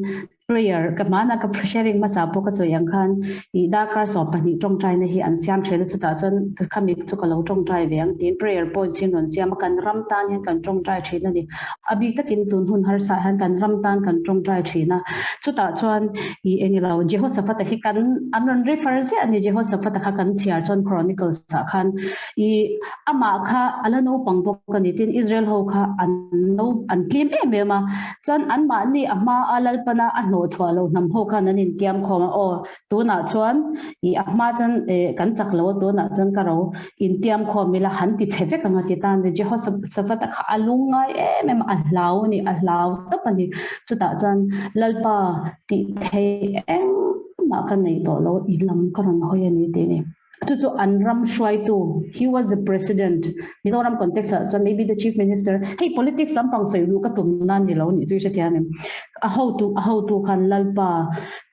prayer ka hmana ka sharing hmasa pawh ka sawi ang khan ih darkar 12 tawngtaina hi an siam thin a chutah chuan khami chu ka lo tawngtai ve ang tiin prayer points hi an rawn siam a kan ram tan hian kan tawngtai thin a ni a bik takin tun hun harsa ah hian kan ram tan kan tawngtai thin a chutah chuan ih engilo Jehoshaphat-a hi kan an rawn refer ziah a ni Jehoshaphat-a kha kan chhiar chuan Chronicles ah khan I amah kha a la naupang bawk a ni tin Israel ho kha an no an tlem em em a chuan anmahni a hma a Lalpana a hnawh chhuah lo hnam ho khan an intiam khawm a aw tunah chuan i a hma chuan eh kan chak lo a tunah chuan ka ro intiam khawm ila han ti chhe vek ang a ti ta a ni Jehoshaphat kha a lungngai em em a a hlau a ni a hlau tawp a ni chutah chuan Lalpa tih theih engmah ka nei tawh lo i lam ka rawn hawi a ni tih a ni. Chu chu an ram hruaitu, he was the president, Mizoram context ah chuan maybe the chief minister, hei politics lampang sawi luh ka tum nan ni lo nih chu i hrethiam em? A hotu a hotu khan Lalpa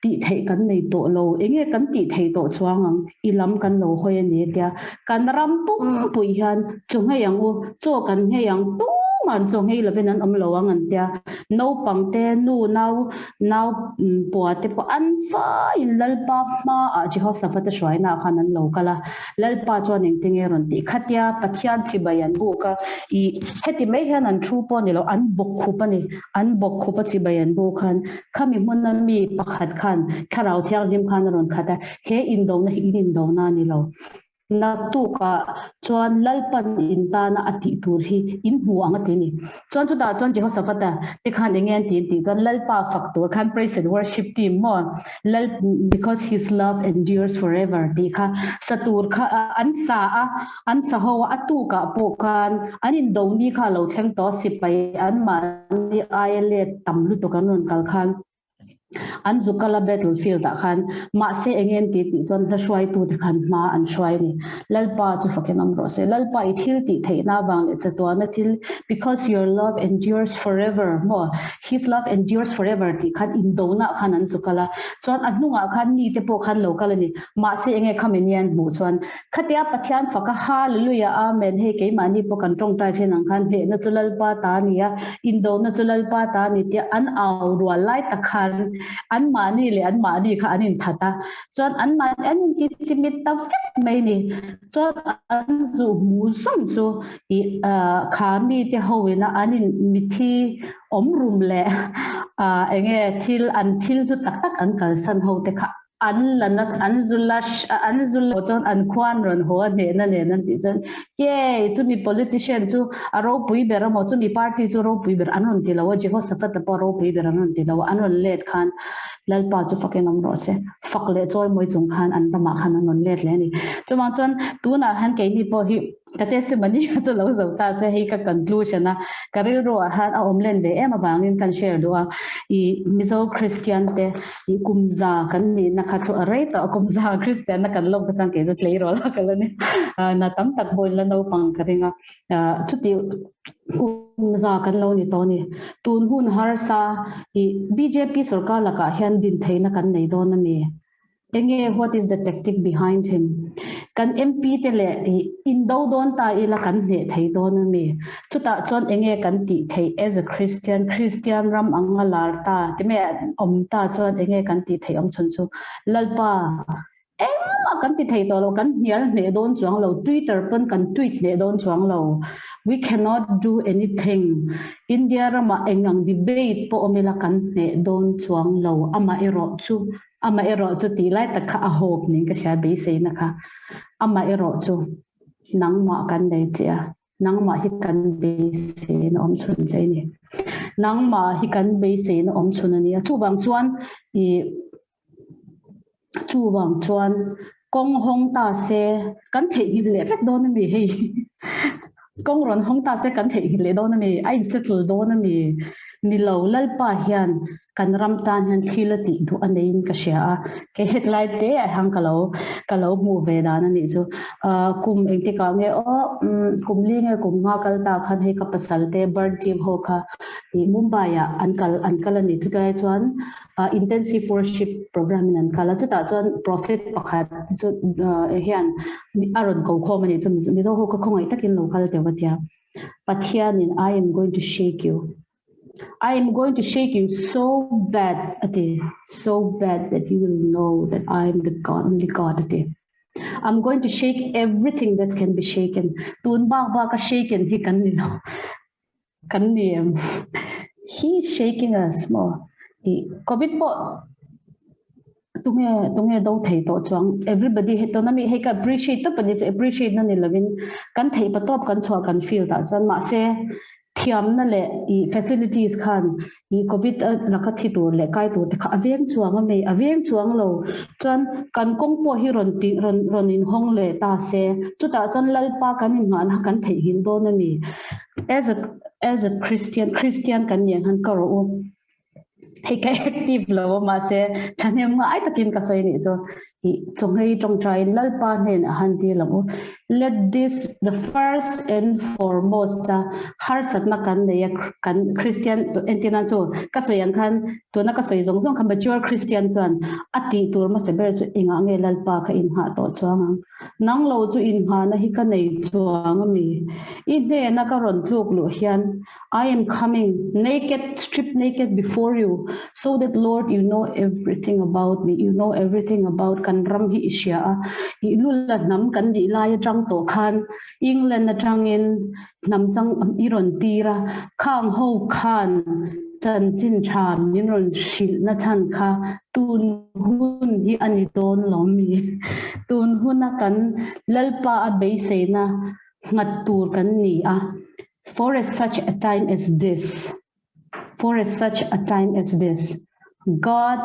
tih theih kan nei tawh lo, enge kan tih theih tawh chuang ang, i lam kan lo hawi a ni tia kan ram pum pui hian chaw nghei ang u, chaw kan nghei ang tum. Tuman chaw nghei lovin an awm lo ang an tia. Naupang te, nu nau nau pua te pawh an vaiin Lalpa hmaah Jehoshaphat-a hruainaah khan an lo kal a. Lalpa chuan engtin nge rawn tih? Khatia Pathian chibai an buk a, ih heti mai hian an thu pawh a ni lo, an bawk khup a ni. An bawk khup a chibai an buk khan khami hmuna mi pakhat khan Thlarau Thianghlim khan a rawn khat a, he indona hi in indona a ni lo. Naktukah chuan Lalpan in tana a tih tur hi in hmu ang a ti a ni. Chuan chutah chuan Jehoshaphat-a te khan eng nge an ti an tih chuan Lalpa fak tur khan praise and worship team maw Lal because his love endures forever tih kha sa tur kha an sa a, an sa ho a, a tukah pawh khan an indo ni kha a lo thleng tawh a, sipai anmahni aia let tam lutuk an rawn kal khan An Zukala battlefield ah khan mahse eng nge an ti tih chuan hla hruaitute khan hma an hruai a ni. Lalpa chu fakin awm rawh se. Lalpa i thil tih theihna avang leh chatuana thil because your love endures forever maw his love endures forever tih khan indona khan an zukal a. Chuan a hnungah khan mite pawh khan lo kal a ni. Mahse eng nge khami ni an hmuh chuan Khatia Pathian faka Hallelujah Amen hei keimahni pawh kan tawngtai thin ang khan hnehna chu Lalpa ta a ni a, indona chu Lalpa ta a ni tia an au rual lai tak khan anmahni leh anmahni kha an inthat a, chuan anmahni an inti chimit ta vek mai ni. Chuan an zu hmu zawng chu ih kha mite hoina an in mithi awm rum leh enge thil an thil hlu tak tak an kalsan ho te kha an la na an zu la an zu la chuan an khuan rawn haw a hnehna nen an tih chuan yay chumi politician chu a ropui ber amaw chumi party chu ropui ber an rawn ti lo a Jehoshaphat-a pawh ropui ber an rawn ti lo a an rawn let khan Lalpa chu fakin awm rawh se fak leh chawi mawi chung khan an ramah khan an rawn let leh a ni chuvang chuan tunah hian keini pawh hi Ka testimony kha chu lo zo ta se hei ka conclusion a, ka rilru ah hian a awm len ve em avangin kan share duh a, i Mizo Christian te i kum za kan nihna kha chu a rei tawh a, kum za Christian na kan lawm kha chuan kei chu tleirawl a ka la ni na tam tak pawhin la naupang ka ring a, chuti kum za kan lo ni tawh a ni. Tun hun harsa i bjp sorkar lakah hian din theihna kan nei dawn a mi? Enge what is the tactic behind him? Kan MP te leh indo dawn ta ila kan hneh thei dawn a mi? Chutah chuan enge kan tih theih as a Christian, Christian ram anga lar ta time awm ta chuan enge kan tih theih awm chhun chu Lalpa engmah kan ti thei tawh lo, kan hnial hneh dawn chuang lo, Twitter pawn kan tweet hneh dawn chuang lo, we cannot do anything. India ramah eng ang debate pawh awm ila kan hneh dawn chuang lo, amaherawh chu Amaherawh chu tih lai tak kha a hope niin ka hria beiseina kha. Amaherawh chu nangmah kan nei che a, nangmah hi kan beiseina awm chhun che a ni. Nangmah hi kan beiseina awm chhun a ni a. Chuvang chuan i chuvang chuan kawng hawng ta se kan theihnghilh leh vek dawn a mi hei. Kawng rawn hawng ta se kan theihnghilh leh dawn a mi, a insettle dawn a mi. Ni lo, Lalpa hian kan ram tan hian thil a tih duh a neiin ka hria a, kei hetlai te ah hian ka lo ka lo hmuh ve dan a nih chu. Kum engtikah nge aw kum li nge kum nga kal ta khan hei ka pasal te burn team ho kha ih Mumbai ah an kal an kal a ni. Chulai chuan intensive worship program in an kal a, chutah chuan prophet pakhat chu hian a rawn ko khawm a nih chu Mizo ho kha khawngaih takin lo kal teuh a tia. Pathianin I am going to shake you. I am going to shake you so bad a ti, so bad that you will know that I am the God, only God a ti. I'm going to shake everything that can be shaken. Tun bak bak a shaken hi kan ni lo. Kan ni em. He is shaking us mo. I COVID pawh tunge tunge do thei tawh chuang everybody he tuna mi hei ka appreciate tawp ani chu appreciate na ni lovin kan thei pa tawp kan chhuah kan feel tah chuan mahse thiamna leh i facilities khan i covid laka thi tur leh kai tur te kha a veng chuang a mei a veng chuang lo chuan kan kawng pawh hi rawn ti rawn rawn in hawng leh ta se chutah chuan lalpa kan in nghahna kan theihnghilh dawn a ni as a as a christian christian kan ni ang khan ka rawh u Hei ka active lo a mahse thahnem ngai takin ka sawi anih chu. I chawnghei tawngtaiin Lalpa hnenah han dil ang u. Let this the first and foremost a harsatna kan nei a kan Christian entirna chu ka sawi ang khan tuna ka sawi zawng zawng kha mature Christian chuan a tih tur hmasa ber chu engah nge Lalpa kha inngah tawh chuang ang. Nang lo chu inngahna hi ka nei chuang a mi. I hnena ka rawn tluk luh hian I am coming naked, stripped naked before you, so that Lord you know everything about me, you know everything about kan ram hi i hria a, i lu la hnam kan nih lai atang tawh khan England atangin hnam chang i rawn tir a, khang ho khan chanchin tha min rawn hrilh na chhan kha tun hun hi a ni dawn lo mi? Tun huna kan Lalpa a beiseina nghat tur kan ni a. For a such a time as this, for a such a time as this, God,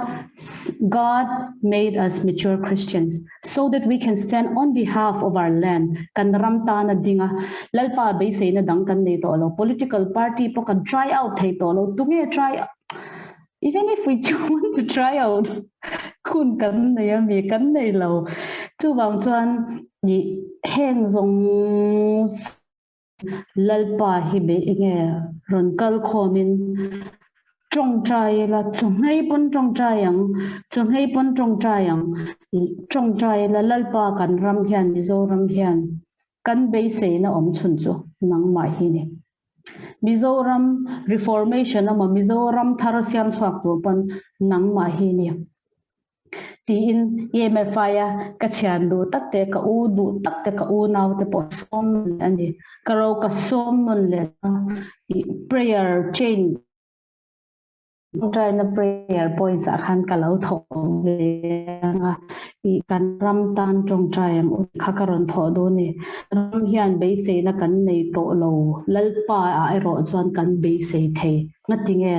God made us mature Christians so that we can stand on behalf of our land. Kan ram tana dinga lalpa beiseina dang kan nei tawh lo. Political party pawh kan try out thei tawh lo. Tunge try even if we want to try out khun kan nei ami kan nei lo. Chuvang chuan ni heng zawng Lalpa hi be enge rawn kal khawmin tawngtai ila, chawhmei pawn tawngtai ang, chawhmei pawn tawngtai ang, tawngtai ila Lalpa kan ram hian Mizoram hian kan beiseina awm chhun chu nangmah hi ni. Mizoram Reformation emaw Mizoram thar siam chhuak tur pawn nangmah hi ni. Tiin EMFI a ka thian duh tak te, ka u duh tak te, ka unau te pawh sawm nawn leh a ni. Ka ro ka sawm nawn leh a, ih prayer chain tawngtaina prayer points ah khan ka lo thawh ve ang a, ih kan ram tan tawngtai ang u kha ka rawn thawh dawn a ni. Ram hian beiseina kan nei tawh lo, Lalpa ah erawh chuan kan beisei thei. Ngatinge?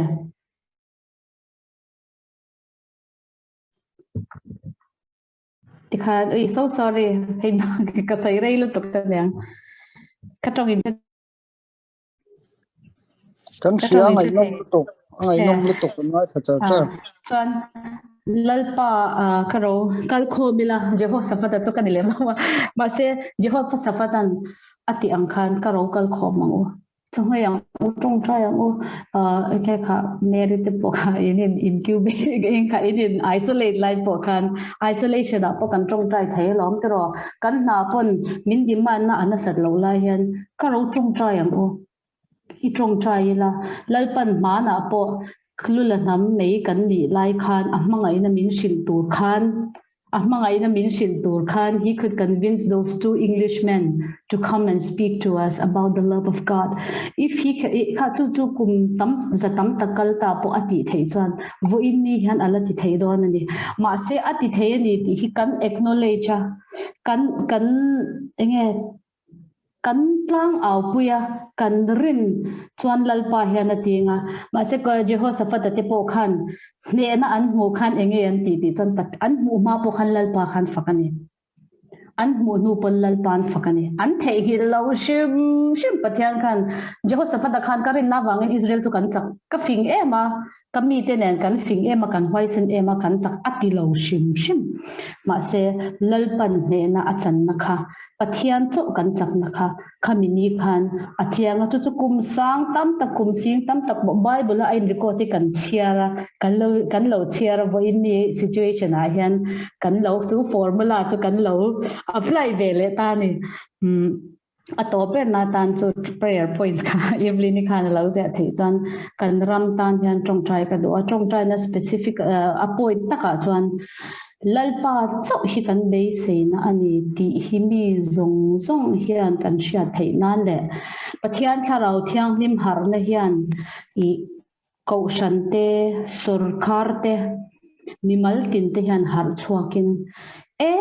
Tikhan ui so sorry hei ka sawi rei lutuk ta niang ka tawng in Kan hria a ngaihnawm lutuk a ngaihnawm lutuk kan ngaithla char char. Chuan Lalpa ka ro kal khawm ila Jehoshaphat-a chu ka ni lem lo a mahse Jehoshaphat-a'n a tih ang khan ka ro kal khawm ang u. Chawhmeh ang u, tawngtai ang u, enge kha Mary te pawh kha in in incubate eng kha in in isolate lai pawh khan isolation ah pawh kan tawngtai thei alawm tiraw kan hna pawn min demand na a nasat loh lai hian ka ro tawngtai ang u i tawngtai ila Lalpan hmanah pawh Lula hnam mei kan nih lai khan a hmangaihna min hrilh tur khan A hmangaihna min hrilh tur khan he could convince those two Englishmen to come and speak to us about the love of God. If he kha chu chu kum tam za tam tak kal ta pawh a tih theih chuan vawiin ni hian a la ti thei dawn a ni. Mahse a ti thei a ni tih hi kan acknowledge a, kan kan enge Kan tlang aupui a, kan rin chuan Lalpa hian a ti eng a. Mahse Jehoshaphat-a te pawh khan hnehna an hmuh khan eng nge an tih tih chuan an hmuh hma pawh khan Lalpa khan fak a ni. An hmuh hnu pawn Lalpa an fak a ni. An theihnghilh lo hrim hrim Pathian khan Jehoshaphat-a khan ka rinna avangin Israel chu kan chak ka fing em a, Ka mite nen kan fing em a, kan huaisen em a, kan chak a ti lo hrim hrim. Mahse, Lalpan hnehna a channa kha, Pathian chauh kan chakna kha, khami ni khan a chiang a. Chu chu kum sang tam tak, kum sing tam tak pawh Bible a a in record hi kan chhiar a, kan lo kan lo chhiar a, vawiin ni situation ah hian kan lo chu formula chu kan lo apply ve leh ta a ni. Umm. A tawp berna tan chu prayer points kha Evelyn-i khan a lo ziah theih chuan kan ram tan hian tawngtai ka duh a, tawngtaina specific a point takah chuan Lalpa chauh hi kan beiseina a ni tih hi mi zawng zawng hian kan hriat theih nan leh Pathian Thlarau Thianghlim harhna hian ih Kohhran te, sawrkar te, mimal tin te hian harh chhuakin e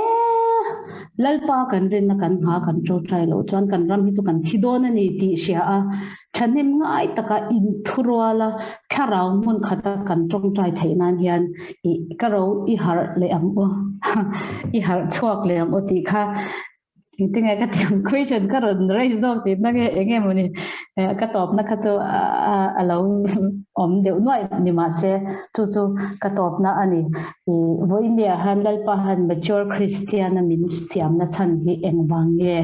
Lalpa kan rinna kan hma kan tawngtai loh chuan kan ram hi chu kan thi dawn a ni tih hria a, thahnem ngai taka inthurual a thlarau hmun khata kan tawngtai theih nan hian i ka ro i harh leh ang u i harh chhuak leh ang u tih kha Engtinge ka ti ang question ka rawn raise zawk tih na nge eng nge mawni ka tawpna kha chu a lo awm deuh nuaih ni mahse chu chu ka tawpna a ni. I vawinia han Lalpa han mature Christian a min siamna chhan hi engvang nge?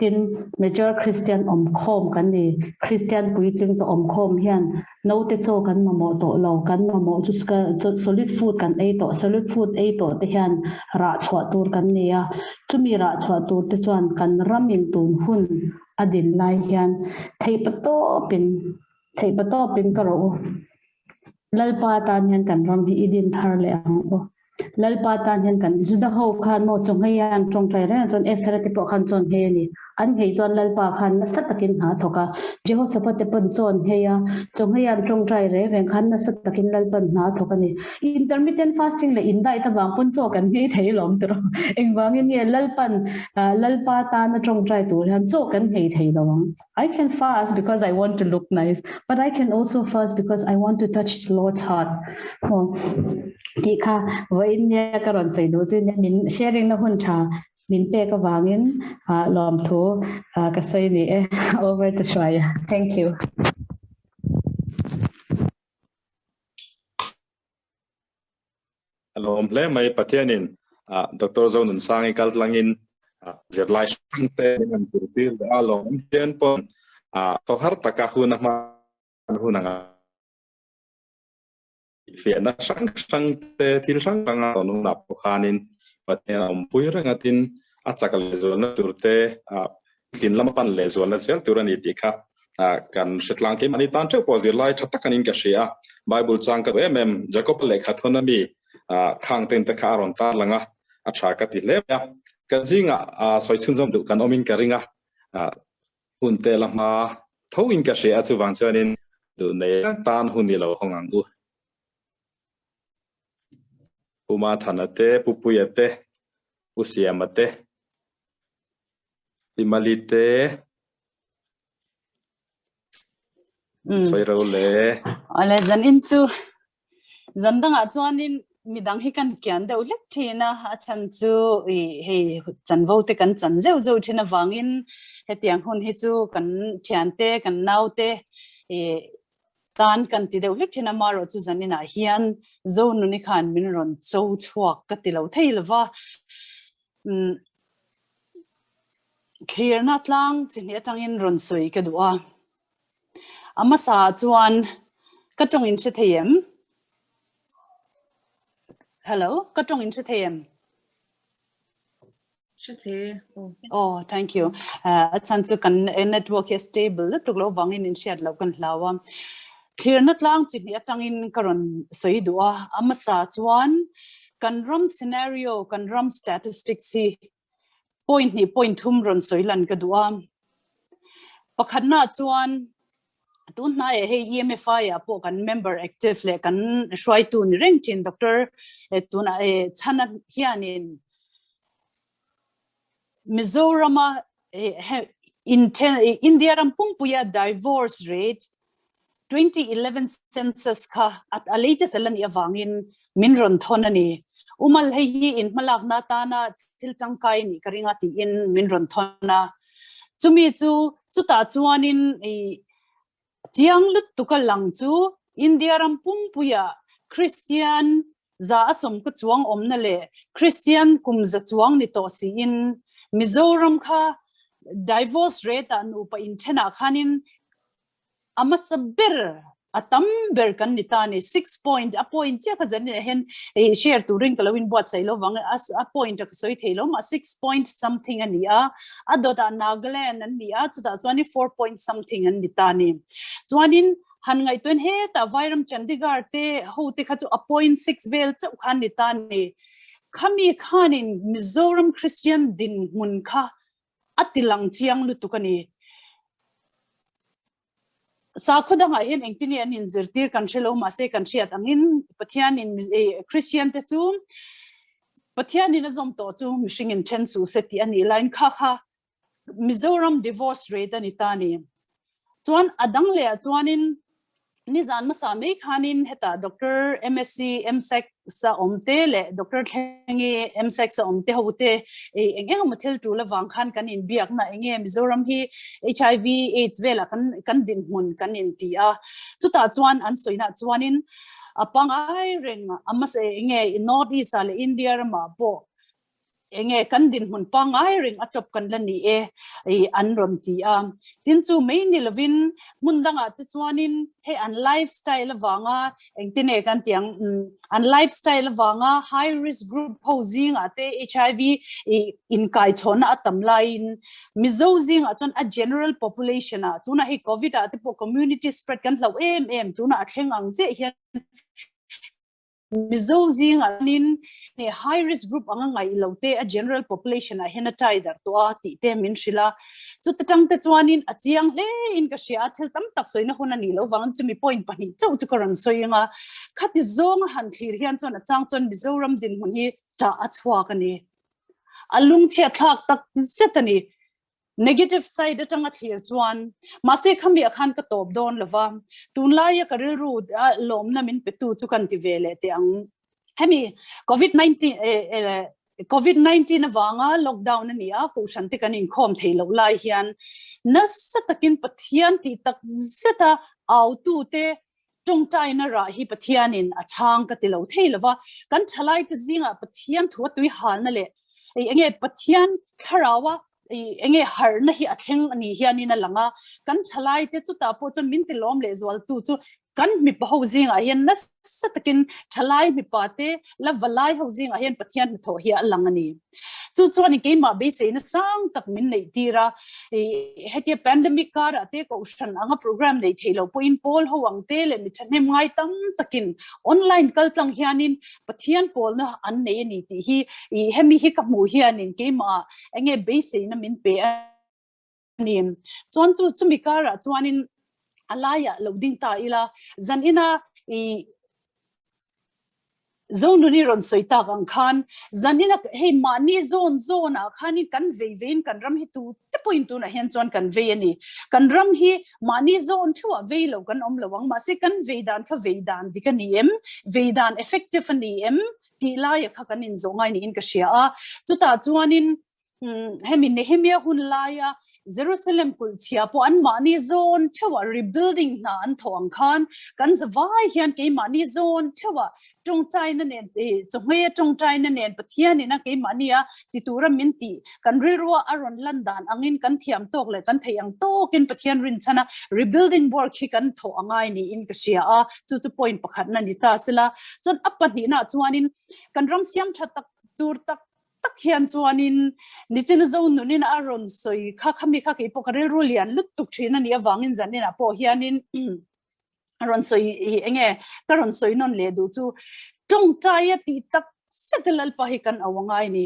Tin, mature Christian awmkhawm kan ni. Christian puitling tawh awmkhawm hian naute chaw kan mamawh tawh lo, kan mamawh chu solid food kan ei tawh, solid food ei tawh te hian rah chhuah tur kan nei a, chumi rah chhuah tur te chuan kan ramin tun hun a din lai hian theihpatawpin theihpatawpin ka rawh u. Lalpa tan hian kan ram hi i din thar leh ang u. Lalpa tan hian kan Juda ho khan maw chawnghei an tawngtai reng chuan Esra te pawh khan chawn nghei a ni. An nghei chuan Lalpa khan nasa takin hna a thawk a. Jehoshaphat te pawn chawn nghei a, chawnghei an tawngtai reng reng khan nasa takin Lalpan hna a thawk a ni. Intermittent fasting leh in diet avang pawn chaw kan nghei thei lawm tiraw. Engvangin nge Lalpan Lalpa tana tawngtai tur hian chaw kan nghei thei lo ang. I can fast because I want to look nice, but I can also fast because I want to touch the Lord's heart. Oh, ti kha vawiin nia ka rawn sawi duh chu nia min sharing na hun tha min pek avangin lawm thu ka sawi ni e. Over to Shwaya. Thank you. A lawm hle mai Pathianin Doctor Zonunsangi kal tlangin zirlai hrang te min an zirtir leh a lawm hian pawn thaw har taka hun a hman hun anga fiahna hrang hrang te thil hrang hrang a tawn hunah pawh khanin Pathian a awmpui reng a tin a chak lehzualna tur te tlin lama pan lehzualna zel tur a ni tih kha kan hre tlang keimahni tan theuh pawh zirlai tha tak anin ka hria a. Bible chang ka duh em em Jacob-a lehkha thawn ami khang ten te kha a rawn tar lang a, a tha ka ti hle mai a. Kan zingah sawi chhunzawm duh kan awmin ka ring a, hun te la hma tho in ka hria a chuvang chuanin duh nei tan hun i lo hawng ang u. Pu Mathana te, Pu Puia te, Pu Siama te, Pi Mali te, sawi ro le. Awle zan in chu zan dangah chuanin midang hi kan kian deuh hlek thin a, a chhan chu i hei chanvo te kan chan zeuh zeuh thin avangin hetiang hun hi chu kan thiante kan naute i tan kan ti deuh hlek thin a, amaherawh chu zaninah hian Zonuni khan min rawn cho chhuak ka ti lo thei lova. Thlirna tlang chi hnih atangin rawn sawi ka duh a. A hmasa ah chuan ka tawng in hre thei em? Hello, ka tawng in hre thei em? Hre thei e. Oh, thank you. A chhan chu kan network hi a stable lutuk loh vangin in hriat loh kan hlau a. Thlirna tlang chi hnih atangin ka rawn sawi duh a. A hmasa chuan Kan ram scenario, kan ram statistics hi point hnih point thum rawn sawi lan ka duh a. Pakhatna chuan tun hnaiah hei EMFI ah pawh kan member active leh kan hruaitu ni reng thin Doctor tunah Chhana hianin Mizorama India ram pumpuia divorce rate 2011 census kha a latest ala nih avangin min rawn thawn a ni. Umal hei hi in hmalakna atana thil tangkai nih ka ring a tiin min rawn thawn a. Chumi chu chutah chuanin chiang lutuk a lang chu India ram pumpuia Christian za a sawm ka chuang awmna leh Christian kum za chuang ni tawh siin Mizoram kha divorce rate ah nupa inthenah khanin a hmasa ber a tam ber kan ni ta ni 6 point a point chiah kha zan hian share turin ka lo in buatsaih lo vang a point a ka sawi thei lo mah 6 point something a ni a a dawtah Nagaland an ni a chutah chuanin 4 point something an ni ta ni chuanin Han ngaihtuain hetah Vairam Chandigarh te ho te kha chu a point 6 vel chauh khan ni ta ni. Khami khanin Mizoram Christian dinhmun kha a ti lang chiang lutuk a ni. Sakhaw dangah hian engtin nge an inzirtir kan hre lo mahse kan hriat angin Pathianin Christian te chu Pathianin a zawm tawh chu mihringin then suh se tih a nih laiin kha kha Mizoram divorce rate a ni ta ni. Chuan a dang leh ah chuanin Nizan hmasa mai khanin heta Doctor MSc MSec sa awm te leh Doctor Thlengi MSec sa awm te ho te eng eng emaw thil tul avang khan kan inbiakna eng nge Mizoram hi HIV AIDS velah kan kan dinhmun kan inti a. Chutah chuan an sawina chuanin a pangai reng a hmasa eng nge North East ah leh India ramah pawh enge kan dinhmun pangngai reng a tawp kan la ni e i an rawn ti a. Tin chu mai ni lovin hmun dangah te chuanin hei an lifestyle avanga engtin nge kan tih ang an lifestyle avanga high risk group ho zingah te HIV i inkaichhawhna a tam laiin Mizo zingah chuan a general population ah tunah hei covid ah te pawh community spread kan hlauh em em tunah a thleng ang chiah hian Mizo zingah chuanin high risk group anga ngaih lo te a general population ah hian a tai darh tawh a tih te min hrilh a. Chuta tang te chuanin a chiang hle in ka hria a, thil tam tak sawina hun a nih loh vangin chumi point pahnih chauh chu ka rawn sawi ang a. Khati zawnga han thlir hian chuan a chang chuan Mizoram dinhmun hi tah a chhuak a ni. A lungchhiat thlak tak zet a ni. Negative side atanga thlir chuan, mahse khami ah khan ka tawp dawn lova, tunlaia ka rilru lawmna min petu chu kan ti ve leh teh ang. Hemi Covid 19 Covid 19 avanga lockdown a ni a, kohhran te kan inkhawm thei loh lai hian nasa takin Pathian tih tak zeta autu te tawngtaina rah hi Pathianin a chhang ka ti lo thei lova, kan thalaite zingah Pathian thu a tui halna leh enge Pathian thlaraua enge harhna hi a thleng a nih hianin a lang a, kan thalaite chutah pawh chuan min ti lawm leh zualtu chu kan mipa ho zingah hian nasa takin thalai mipa te la valai ho zingah hian Pathian hnathawh hi a lang a ni. Chu chuan keimah beiseina sang tak min neih tir a, hetia pandemic karah te kohhran anga program neih theih loh pawhin pawl ho ang te leh mi thahnem ngai tam takin online kal tlang hianin Pathian pawlna an nei a ni tih hi hemi hi ka hmuh hianin keimah enge beiseina min pe a ni. Chuan chu chumi karah chuanin a laiah lo ding ta ila zanina i Zonuni rawn sawi tak ang khan zanina hei mahni zawn zawnah khanin kan vei veiin kan ram hi tu te pawhin tunah hian chuan kan vei a ni. Kan ram hi mahni zawn theuhah vei lo kan awm lo ang mahse kan vei dan kha vei dan dik a ni em? Vei dan effective a ni em? Tih laia kha kan inzawh ngai niin ka hria a. Chutah chuanin hemi Nehemia hun laia Jerusalem kulh chhia pawh an mahni zawn theuhah rebuilding hna an thawh ang khan kan zavai hian keimahni zawn theuhah tawngtaina nen chawhmei a tawngtaina nen Pathianin a keimahni a ti tura min tih kan rilrua a rawn lan dan angin kan thiam tawk leh kan theih ang tawkin Pathian rinchhana rebuilding work hi kan thawh a ngai niin ka hria a, chu chu point pakhatna ni ta sela. Chuan a pahnihnaah chuanin kan ram siam tha tak tur tak tak hian chuanin nichin zo nunin a rawn sawi kha khami kha kei pawh ka rilru lian lutuk thin a nih avangin zanin ah pawh hianin a rawn sawi hi enge ka rawn sawi nawn leh duh chu tawngtai a tih tak zet a lalpa hi kan au angai ni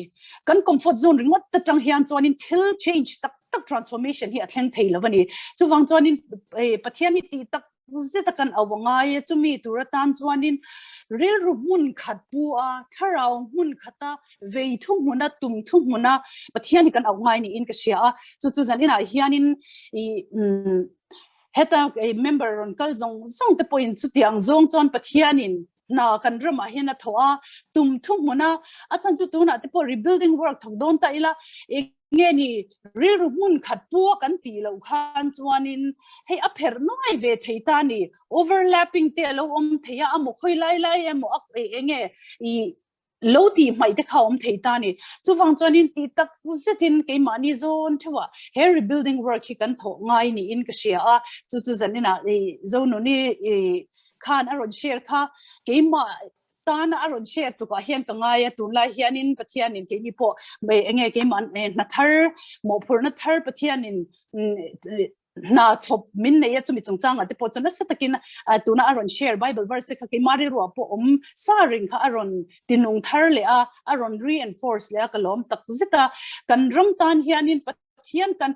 kan comfort zone ringawt atang hian chuanin thil change tak tak transformation hi a thleng thei lo a ni chuvang chuanin Pathian hi tih tak zet a kan au angai a, chumi tur atan chuanin rilru hmun khat pu a, thlarau hmun khata vei thu hmuna tum thu hmuna Pathian hi kan au ngai niin ka hria a, chu chu zan inah hianin i heta member rawn kal zawng zawng te pawhin chutiang zawng chuan Pathianin hna kan ramah hian a thawh a, tum thu hmuna a chan chu tunah te pawh rebuilding work thawk dawn ta ila Nge ni, rilru hmun khat pu a kan tih loh khan chuanin hei a pherh nuai ve thei ta ni, overlapping te a lo awm thei a, a maw khawi lai lai emaw a eng nge i lo tih hmaih te kha a awm thei ta ni. Chuvang chuanin tih tak zetin keimahni zawn theuhah he rebuilding work hi kan thawh ngai niin ka hria a, chu chu zaninah i Zonuni i khan a rawn share kha keimah Tana a rawn share tukah hian ka ngai a, tunlai hianin Pathianin keini pawh enge keimah hna thar, mawhphurhna thar Pathianin hna chhawp min nei a, chumi chungchangah te pawh chu nasa takin tuna a rawn share Bible verse kha keimah rilruah pawh awm sa reng kha a rawn tinung thar leh a, a rawn reinforce leh a, ka lawm tak zet a. Kan ram tan hianin Pathian kan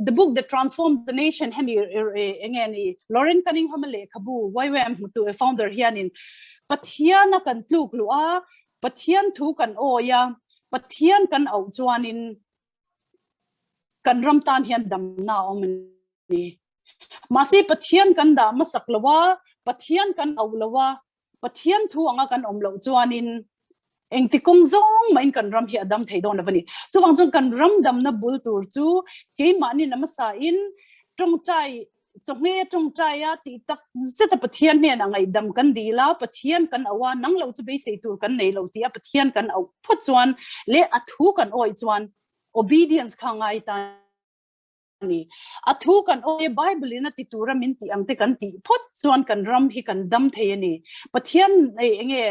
the book that transformed the nation hemi enge ni Loren Cunningham a lehkhabu YWAM hmutu founder hianin Pathian a kan tluk luh a Pathian thu kan awi a Pathian kan auh chuanin kan ram tan hian damna a awm a ni. Mahse Pathian kan dah hmasak lo a. Pathian kan auh lo a, Pathian thu anga kan awm loh chuanin engti kawng zawng mahin kan ram hi a dam thei dawn lo a ni. Chuvang chuan kan ram damna bul tur chu keimahni namasa in tawngtai chawhme tawngtai a tih tak zet a Pathian hnenah ngaihdam kan dil a, Pathian kan auh a, nang lo chu beisei tur kan nei lo tih a Pathian kan auh phawt chuan leh a thu kan awih chuan obedience kha ngai ta ni. A thu kan awi Bible in a ti tura min tih ang te kan tih phawt chuan kan ram hi kan dam thei a ni. Pathian ei enge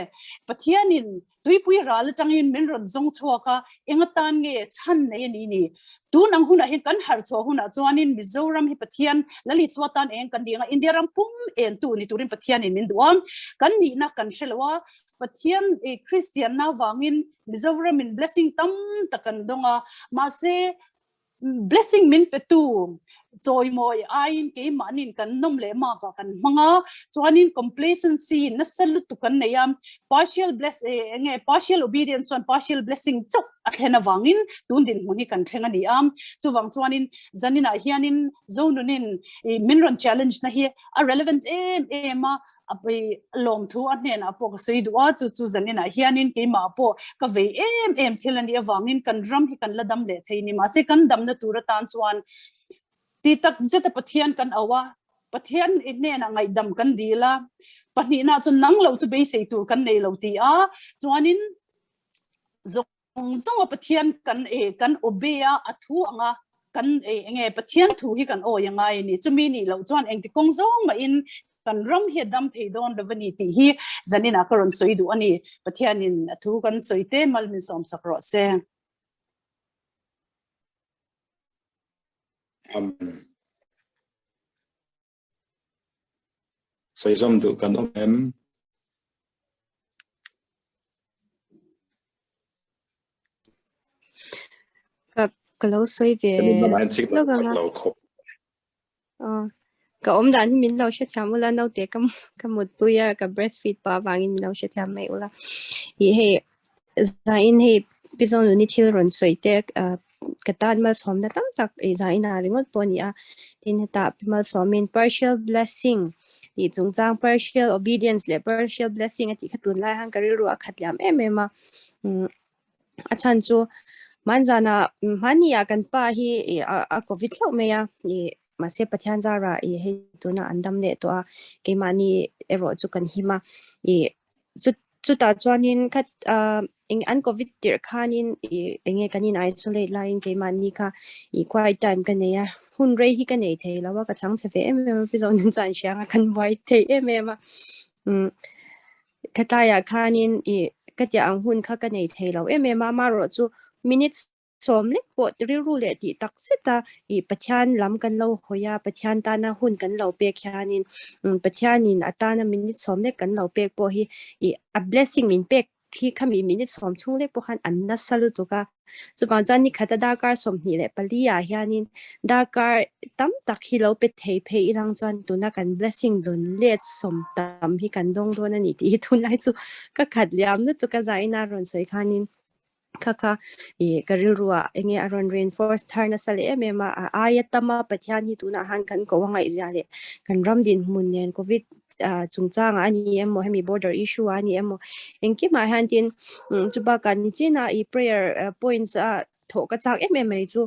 Pathianin tuipui ral atangin min rawn zawng chhuak a, eng atan nge chhan nei a ni ni. Tun ang hunah hian kan harh chhuah hunah chuanin Mizoram hi Pathian Lal Isua tan eng kan ding a, India ram pum en tu ni turin Pathianin min duh a, kan nihna kan hre lo a, Pathian Kristianna vangin Mizoramin blessing tam tak kan dawng a, mahse Blessing min petu chawimawi aiin keimahniin kan nawm leh makah kan hmang a, chuanin complacency nasa lutuk kan nei a, partial bless eng nge partial obedience chuan partial blessing chauh a thlen avangin tun dinhmun hi kan thleng a ni a, chuvang chuanin zaninah hianin Zonunin min rawn challenge na hi a relevant em em a, a lawmthu a hnenah pawh ka sawi duh a, chu chu zaninah hianin keimah pawh ka vei em em thil a nih avangin kan ram hi kan la dam leh thei ni. Mahse kan damna tur atan chuan ti tak zeta Pathian kan auh a, Pathian i hnenah ngaihdam kan dil a, pahnihna chu nang lo chu beisei tur kan nei lo ti a, chuanin zawng zawng a Pathian kan e kan obey a, a thu anga kan e enge Pathian thu hi kan awi angai a ni. Chumi nih loh chuan engti kawng zawng mahin kan ram hi a dam thei dawn lo a ni tih hi zaninah ka rawn sawi duh a ni. Pathianin a thu kan sawi te mal min sawmsak rawh se. Amen. Sawi zawm duh kan awm em? Ka ka lo sawi ve lawk ang a. Ka awm dan hi min lo hrethiam ula naute ka ka mutpui a ka breastfeed pah avangin min lo hrethiam mai ula. Ih hei zain hei Pi Zonuni thil rawn sawi te ka tan malsawmna tam tak i zain ah ringawt pawh a ni a. Tin hetah Pi Malsawmin partial blessing tih chungchang partial obedience leh partial blessing a tih kha tunlai han ka rilru a khat liam em em a. A chhan chu hmanzana hmani ah kan pa hi a covid hlauh mai a ih mahse Pathian zara ih hei tuna an dam leh tawh a keimahni erawh chu kan him a ih chu chutah chuanin khat ah eng an covid tirh khanin ih enge kan in isolate laiin keimahni kha ih quiet time ka nei a hun rei hi ka nei thei lo a ka chhang chhe ve em em a pi zawng nun chuan hria ang a kan buai thei em em a umm Khatlaiah khanin ih ka tiah ang hun kha ka nei thei lo em em a, amaherawhchu minutes sawm lek pawh rilru leh tih tak zet a ih Pathian lam kan lo hawi a, Pathian tana hun kan lo pek hianin Pathianin a tana minute sawm lek kan lo pek pawh hi ih a blessing min pek hi khami minute sawm chhung lek pawh khan an nasa lutuk a. Chuvang chuan ni khata darkar 24 ah hianin darkar tam tak hi lo pe thei phei ilang chuan tuna kan blessing dawn let sawm tam hi kan dawng dawn a ni tih hi tunlai chu ka khat liam lutuk a zaina a rawn sawi khanin kha kha ih ka rilru ah enge a rawn reinforce thar nasa leh em em a, a aia tama Pathian hi tunah han kan ko a ngaihzia leh kan ram dinhmun nen covid chungchangah a ni emaw hemi border issue ah a ni emaw engkimah hian tin chu bakah nichin a i prayer points a thawh ka chak em em mai chu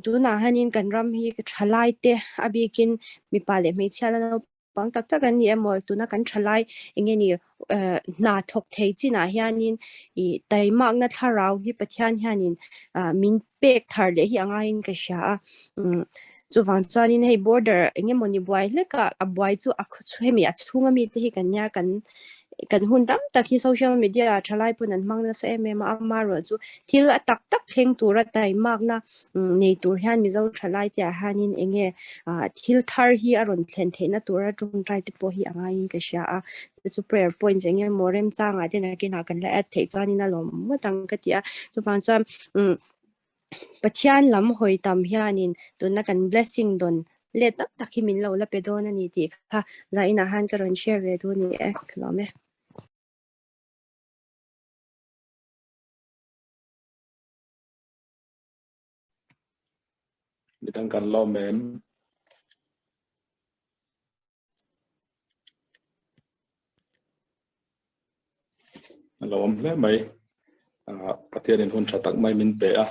tunah hianin kan ram hi ka thalai te a bikin mipa leh hmeichhia la naupang tak tak an ni emaw tuna kan thalai enge ni hna thawk thei chinah hianin i taimakna thlarau hi Pathian hianin min pek thar leh hi a ngaiin ka hria a chuvang chuanin hei border engemawni buai hlek a a buai chu a hemi a chhunga mite hi kan nia kan kan hun tam tak hi social media ah thalai pawn an hmang nasa em em a amaherawh chu thil a tak tak thleng tura taimakna nei tur hian Mizo thalai te ah hianin enge thil thar hi a rawn thlen theihna tura tawngtai te pawh hi a ngaiin ka hria a chu prayer points enge maw remchangah te nakinah kan la add theih chuanin a lawm ngawt ang ka ti a chuvang chuan Pathian lam hawi tam hianin tuna kan blessing dawn let tam tak hi min lo la pe dawn a ni tih kha zainah han ka rawn share ve duh ni e ka lawm e. Midang kan lawm em? A lo awm hle mai. Pathianin hun tha tak mai min pe a.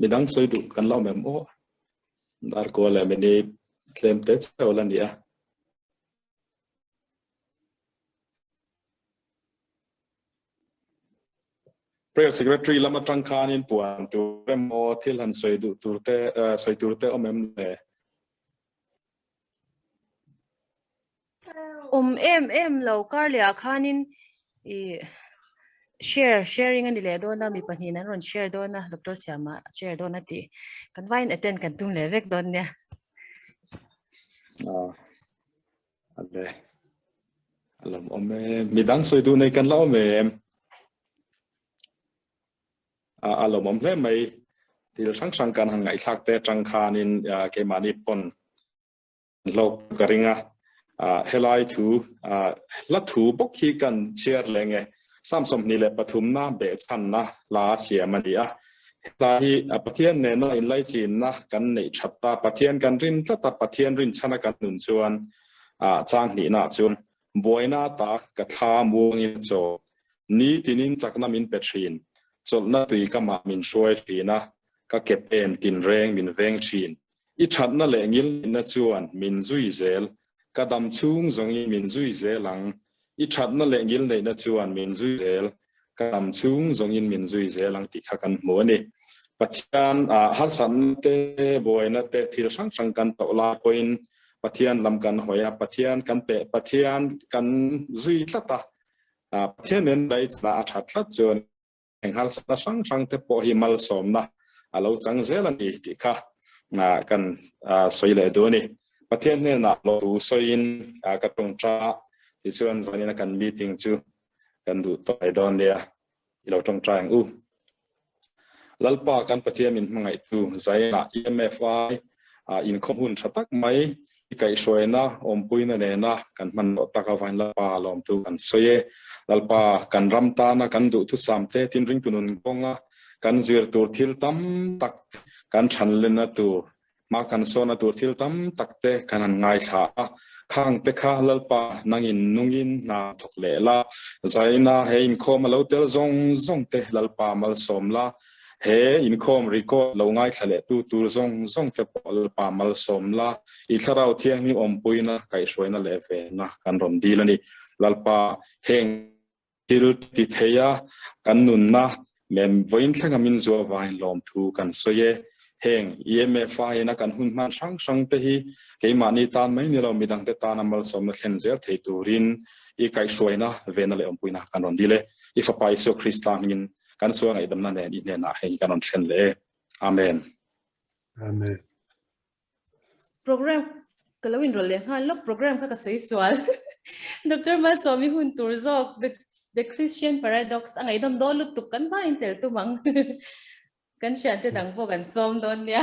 Midang sawi duh kan la awm em aw? Darkua leh minute tlem te cheu la ni a. Prayer Secretary lam atang khanin puan tur emaw thil han sawi duh tur te sawi tur te awm em le? Awm em em lo kar leh ah khanin ih share sharing a ni leh dawn a mi pahnihin an rawn share dawn a doctor Siama a share dawn a tih kan vaiin attend kan tum leh vek dawn nia. Ah ale a lam awm em midang sawi duh nei kan la awm em? A lawmawm hle mai thil hrang hrang kan han ngaihthlak te atang khanin keimahni pawn hlawk ka ring a helai thu hla thu bawk hi kan chhiar leh nge Psalm 23 na behchhanna hla siam a ni a hla hi Pathian nena inlaichinna kan neih that ta Pathian kan rin tlat a Pathian rinchhana kan nun chuan chang hnihna chuan Buaina ta ka thla muangin a chaw. Ni tinin chakna min pe thin. Chawlhna tui ka mah min hruai thin a, ka ke pen tinreng min veng thin. I thatna leh ngilneihna chuan min zui zel, ka dam chhung zawngin min zui zel ang. I thatna leh ngilneihna chuan min zui zel, ka dam chhung zawngin min zui zel ang tih kha kan hmu a ni. Pathian ah harsatna te, buaina te, thil hrang hrang kan tawh lai pawhin Pathian lam kan hawi a, Pathian kan pe, Pathian kan zui tlat a, Pathian nen daihna a that tlat chuan eng harsatna hrang hrang te pawh hi malsawmna a lo chang zel a ni tih kha kan sawi leh duh a ni. Pathian hnenah lawmthu sawiin ka tawngta tichuan zanina kan meeting chu kan duh tawh mai dawn nia i lo tawngtai ang u. Lalpa kan Pathian min hmangaihtu Zaina EMFI inkhawm hun tha tak mai i kaihhruaina awmpuina nena kan hman loh tak avangin Lalpa lawmtu kan sawi e. Lalpa kan ram tana kan duhthusam te tin ringtu nun kawnga kan zir tur thil tam tak kan thanlenna tur Hma kan sawna tur thil tam tak te kan han ngaithla a, khang te kha Lalpa nangin nungin hna thawk leh la, zaina he inkhawm a lo tel zawng zawng te Lalpa malsawm la, he inkhawm record lo ngaithla leh tu tur zawng zawng te pawh Lalpa malsawm la, i Thlarau Thianghlim awmpuina kaihhruaina leh venna kan rawn dil a ni. Lalpa heng Thil ti thei a, kan nunna mem vawiin thlenga min zuah vangin lawmthu kan sawi e. Heng EMFA ina kan hun hman hrang hrang te hi keimahni tan mai ni lo midangte tana malsawmna thlen zel thei turin i kaihhruaina vena leh awmpuina kan rawn dil e. I Fapa Isua Krista hmingin kan sual ngaihdamna nen i hnenah heng hi kan rawn thlen leh e. Amen. Amen. Program ka lo inrawlh leh nghal lawk program kha ka sawi sual Doctor Malsawmi hun tur zawk the the Christian Paradox a ngaihdawm dawn lutuk kan hma in tel tum ang kan hriante dang pawh kan sawm dawn nia.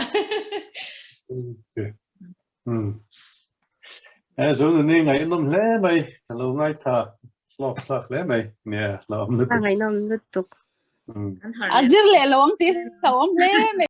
Eh zo ni ngaihnawm hle mai ka lo ngaitha hlawk thlak hle mai nia lo awm lutuk. Ngaihnawm lutuk. A zir leh lo ang tih hlauhawm hle mai.